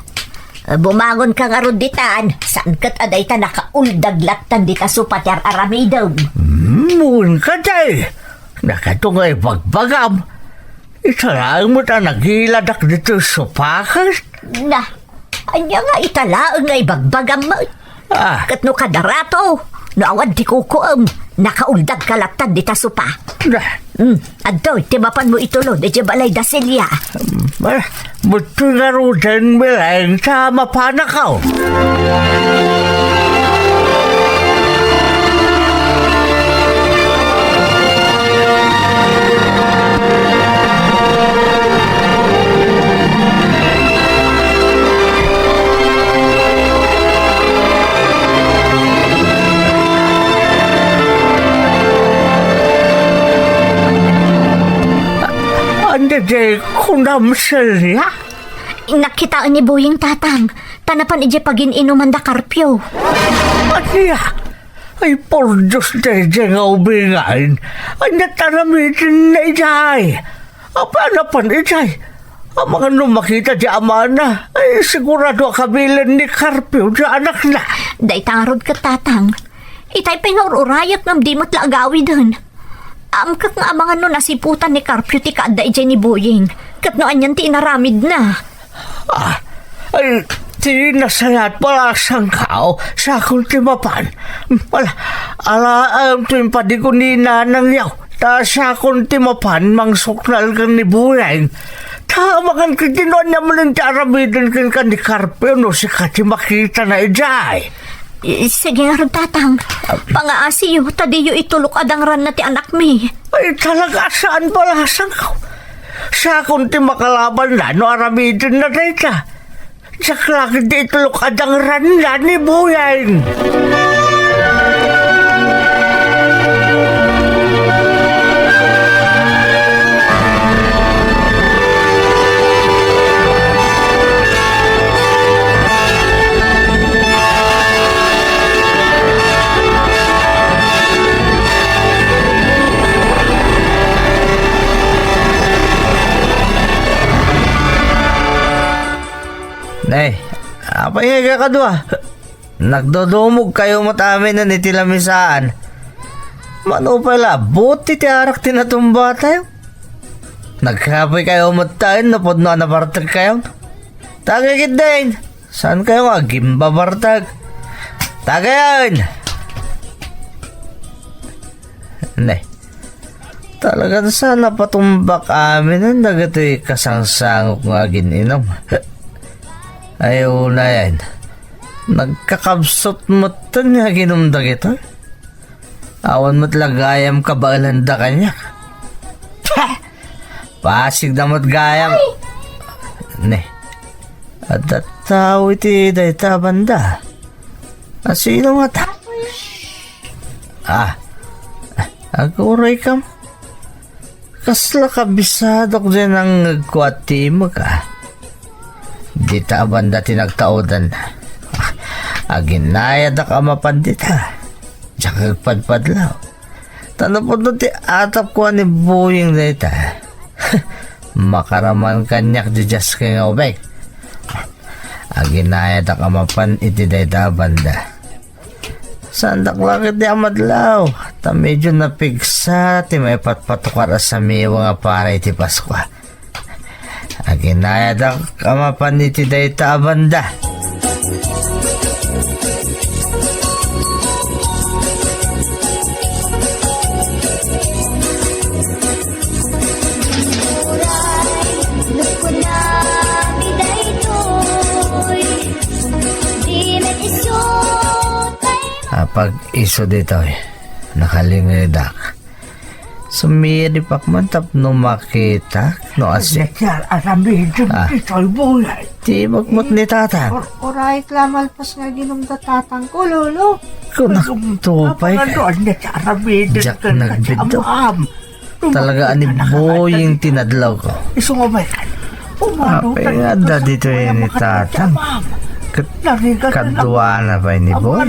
Bumangon ka ngarud ditan, saan ket a dayta nakauldag lattan dita sopa ti ar-aramidem. Mm, wen kadi. Nakato nga ibagbagam. Ita laeng met a nagiladak ditoy sopa ket. Na, ania nga ita laeng nga ibagbagam met? Ah. Ket no kada rato, no awan ti kukuem, nakauldag ka latta dita sopa. Ah. Hmm, adtoy, ti mapanmo itulod idiay balay da Celia. Ah, buti ngaruden, Beleng, ta mapanakaw. Ania diay kunam, Celia? Nakitaen ni Boying, Tatang, ta napan idiay pagin-inuman da Carpio. Ania? Ay, por Dios, daydiay nga ubingay. Ania ti aramidenna idiay? Apay a napan idiay? Amangan no makita ti amana, ay, sigurado a kabilen ni Carpio ti anakna. Dayta ngarud ket, Tatang. Itay pay nga ur-urayak ngem di met la agawiden. Amkek nga amangan no nasiputan ni Carpio ti kaadda idiay ni Boying, ket no anian ti inaramidna. Ah, ay, ti nasayaat, balasangko, siakon ti mapan. Ala, alaem ti impadi ko ni nanangyo, ta siakon ti mapan mangsuknal ken ni Boying. Ta amangan ketdi no ania manen ti aramiden kenka ni Carpio no sika ti makitana idiay. Eh, sige ngarud, Tatang. Pangaasiyo, ta diyo itulok a dangranna ti anakmi. Ay, talaga a saan balasangko. Siakon ti makalabanna no aramidenna dayta. Diak la ketdi itulok a dangranna ni Boying. Nay, apay nga kakadua? Nagdudumogkayo met aminen iti lamisaan. Mano pay la, buti ti arak ti natumbatayo. Nagkapoykayo met taen no pudno a nabartekkayo. Tagay ketdin, saankayo nga agimbabartek? Tagayen! Ne, talagan saan a patumbak aminen dagitoy kasangsangok nga agin-inum. Ay, unayen, nagkakabsut metten nga aginum dagitoy. Awan met la gayam kabaelanda kaniak. Pah! Pasigda met gayam. Ne, adda tao iti dayta a banda. A, sino ngata? Ah, aguray kam. Kasla kabisadok diay nangngegko a timek, a. Dita a banda ti nagtaudan. Aginayadak a mapan dita. Diak agpadpadlaw. Ta no pudno ti atapko a ni Boying dayta, makaraman kaniak diay diaske nga ubing. Aginayadak a mapan iti dayta a banda. Saandak la ketdi a madlaw, ta medio napigsa ti maipatpatukar a samiweng a para iti Paskua. Aginayadak a mapan iti dayta a banda. Uray, no kunam daytoy, di met isu tay Apag isu ditoy, nakalingedak. Sumiripak man tapno makitak no asi. Ania ti aramidem Ah. ditoy, Boying? Ti mukmut ni Tatang. Or-, orait la malpas nga aginumda Tatangko, Lolo. Kunak to pay. Apagano, ania ti aramidem Diak ken nagbiddo. Am-am. Talaga a ni Boying ti nadlawko. Isu nga, Boy. Apay nga adda ditoy ni Tatang. Ket kaduana pay ni Boy.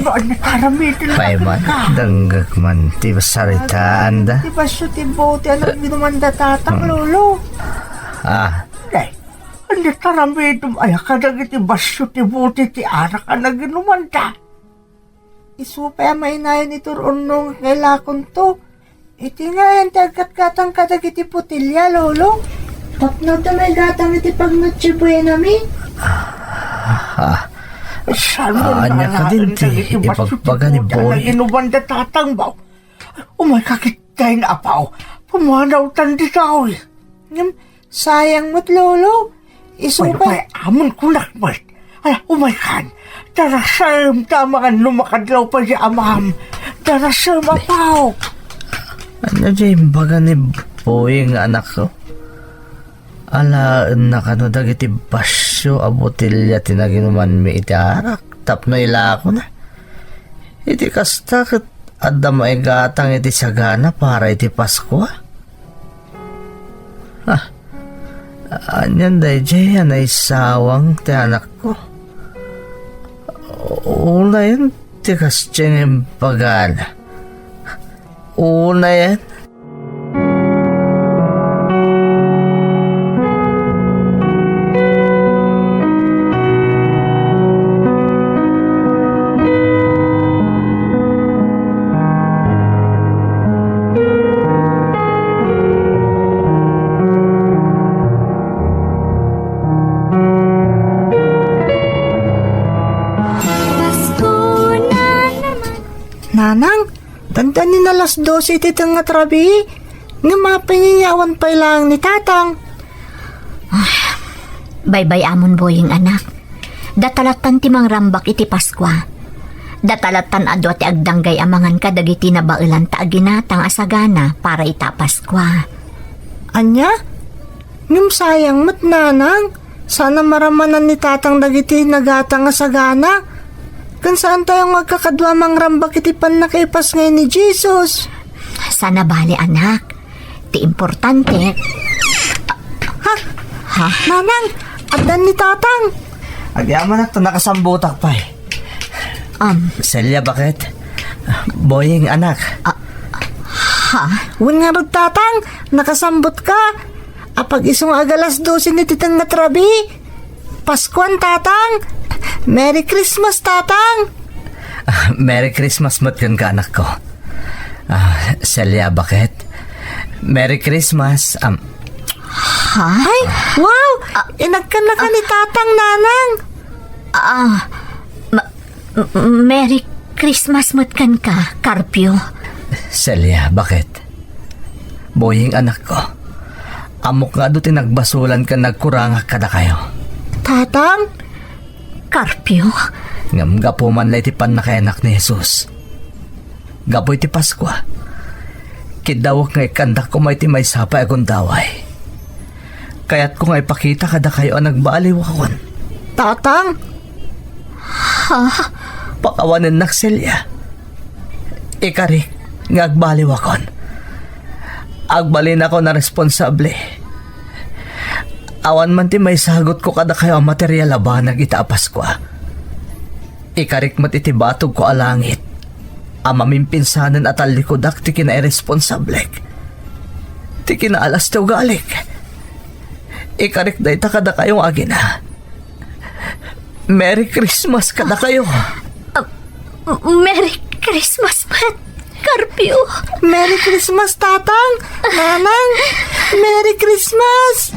Pay man, denggek man ti saritaanda. Ti basio ti bote a naginumanda Tatang, Lolo. Ah. Day, ania ti aramidem aya kadagiti basio ti bote ti arak a naginumanda? Isu pay a mainayon iti ur-urno nga kailakonto. Iti ngayen ti aggatgatang kadagiti botelia, Lolo. Tapno tumay gatang iti pag-Noche Buenami. Ah, Saan mo Ah, ania nalaen kadin ti dagiti basyo ti ibagbaga ni puta Boy? Nga inuman da tatang ba? Umayka ketdin, Apo. Pumanawtan ditoy. Ngem, sayang met, Lolo. Isu Pay, pay, pay, amon kunak met. Ala, umaykan. Darasem ta amangan no makadlaw pay di amam. Darasem, Apo. Ania diay imbaga ni Boy nga anakko? Alaenna kano dagiti basyo a botelya ti naginumanmi iti arak tapno ilakona. Iti kasta, ket adda maigatang iti sagana para iti Paskua? Ah, anian daydiay a naisawang ti anakko? Unayen ti kasdiay nga imbagana. Unayen. Nanang, dandanin alas dose iti tengnga ti rabii, ngem apay nga awan pay laeng ni Tatang? Ah, baybay-amon, Boying, anak. Data lattan ti mangrambak iti Paskua. Data lattan a dua ti agdanggay a mangan kadagiti nabaelan ta aginatang a sagana para ita a Paskua. Ania? Ngem sayang met, Nanang. Saan a maramanan ni Tatang dagiti nagatang a sagana. Ken saantayo nga agkakadua a mangrambak iti pannakaipas ngay ni Jesus. Saan a bale, anak. Ti importante. Ha? Ha? Nanang, addan ni Tatang. Agyamanak ta nakasambutak pay. Um. Celia, baket? Boying, anak. Ah, ha? Wen ngarud, Tatang, nakasambutka. Apag isu nga agalas dose ni ti tengnga ti rabii. Paskuan, Tatang. Merry Christmas, Tatang. Ah, Merry Christmas met kenka, anakko. Ah, Celia, baket? Merry Christmas. Am, Ay, wow! Ah. Inagkan na ka ni Tatang, Nanang. Ah, ma-, M-, Merry Christmas met kenka, Carpio. Celia, baket? Boying, anakko. Ammok nga adu ti nagbasolan ken nagkurangak kadakayo. Tatang? Carpio? Ngem gapu man la iti pannakainak ni Jesus. Gapu iti Paskua, kiddawek nga ikkandak koma iti maysa pay a gundaway. Kayatko nga ipakita kadakayo a nagbaaliwakon. Tatang? Ha? Pakawanennak, Celia. Ikarik nga agbaaliwakon. Agbalinakon a responsable. Awan man ti maisagutko kadakayo a material a banag ita a Paskua. Ikarik met iti batogko a langit a mamimpinsanen a tallikudak ti kinairesponsablek, ti kinaalas ti ugalik. Ikarik dayta kadakayo nga agina. Merry Christmas kadakayo. Ah, Merry Christmas met, Carpio. Merry Christmas, Tatang, Nanang. Merry Christmas.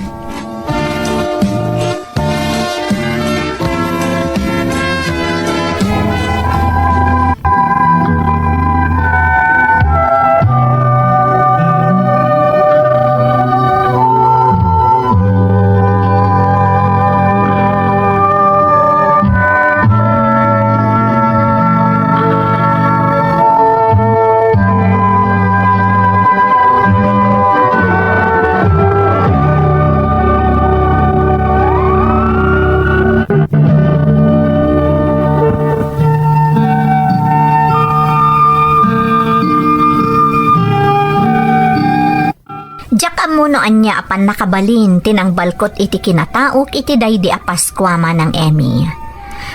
Diak ammo no ania a pannakabalin ti nangbalkot iti kinataok iti daydi a Paskua, Manang Emmy.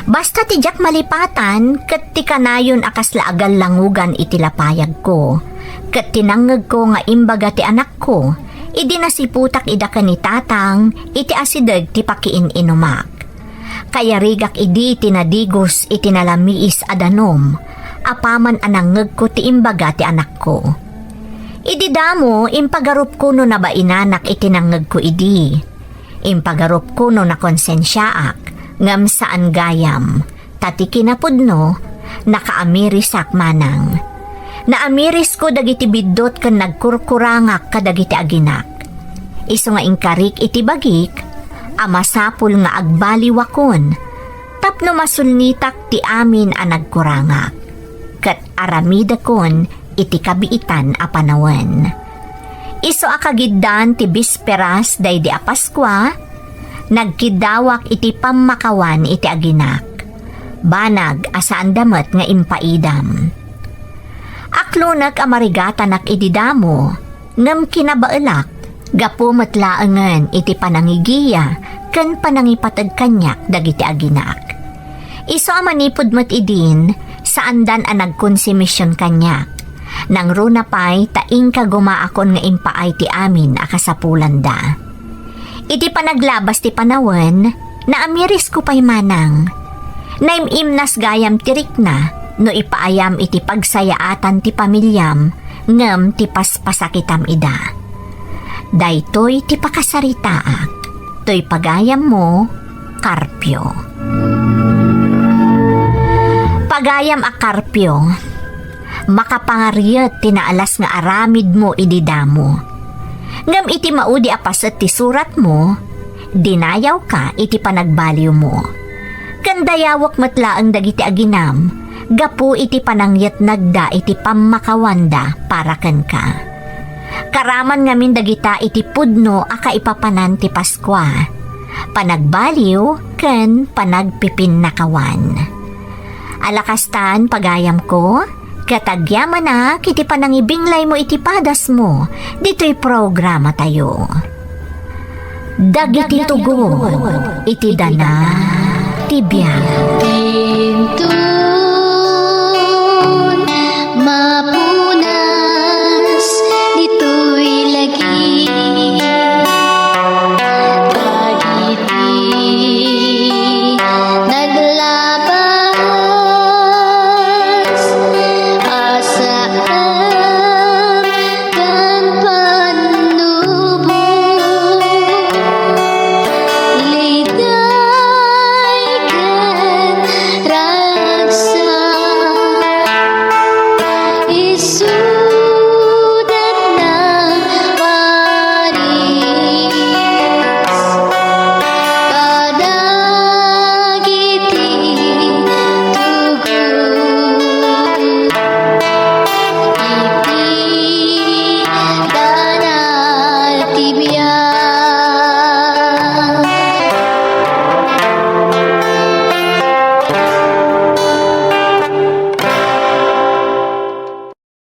Basta ti diak malipatan ket ti kanayon a kasla agallangugan iti lapayagko, ket ti nangngegko nga imbaga ti anakko idi nasiputak ida ken ni Tatang iti asideg ti pakiin-inumak. Kayarigak idi ti nadigos iti nalamiis a danum, apaman a nangngegko ti imbaga ti anakko. Idi damo, impagarupko no nabainanak iti nangngegko idi. Impagarupko no nakonsensiaak, ngem saan gayam. Ta ti kinapudno, nakaamirisak manang. Naamirisko dagiti biddut ken nagkurkurangak kadagiti aginak. Isu nga inkarik iti bagik a masapul nga agbaliwakon tapno masulnitak ti amin a nagkurangak, ket aramidekon iti kabiitan a panawen. Isu a kagiddan ti bisperas daydi a Paskua, nagkiddawak iti pammakawan iti aginak, banag a saanda met nga impaidam. Aklonek a marigatanak idi damo, ngem kinabaelak gapu met laengen iti panangigiya ken panangipateg kaniak dagiti aginak. Isu a manipud met idin, saandan a nagkonsumision kaniak. Nangruna pay ta inka gumaakon nga impaay ti amin a kasapulanda. Iti panaglabas ti panawen, naamirisko pay manang. Naim-imnas gayam ti rikna no ipaayam iti pagsayaatan ti pamiliam ngem ti paspasakitam ida. Daytoy ti pakasaritaak. Toy pagayammo, Carpio. Pagayam a Carpio, makapangariet ti naalas nga aramidmo idi damo. Ngem iti maudi a paset ti suratmo, dinayawka iti panagbaliwmo. Ken dayawek met laeng dagiti aginam gapu iti panangyetnagda iti pammakawanda para kenka. Karaman ngamin dagita iti pudno a kaipapanan ti Paskua, panagbaliw ken panagpipinnakawan. Ala kastan, pagayamko, ket agyamanak iti panangibinglaymo iti padasmo ditoy programatayo. Dagiti tugon iti dana ti biag.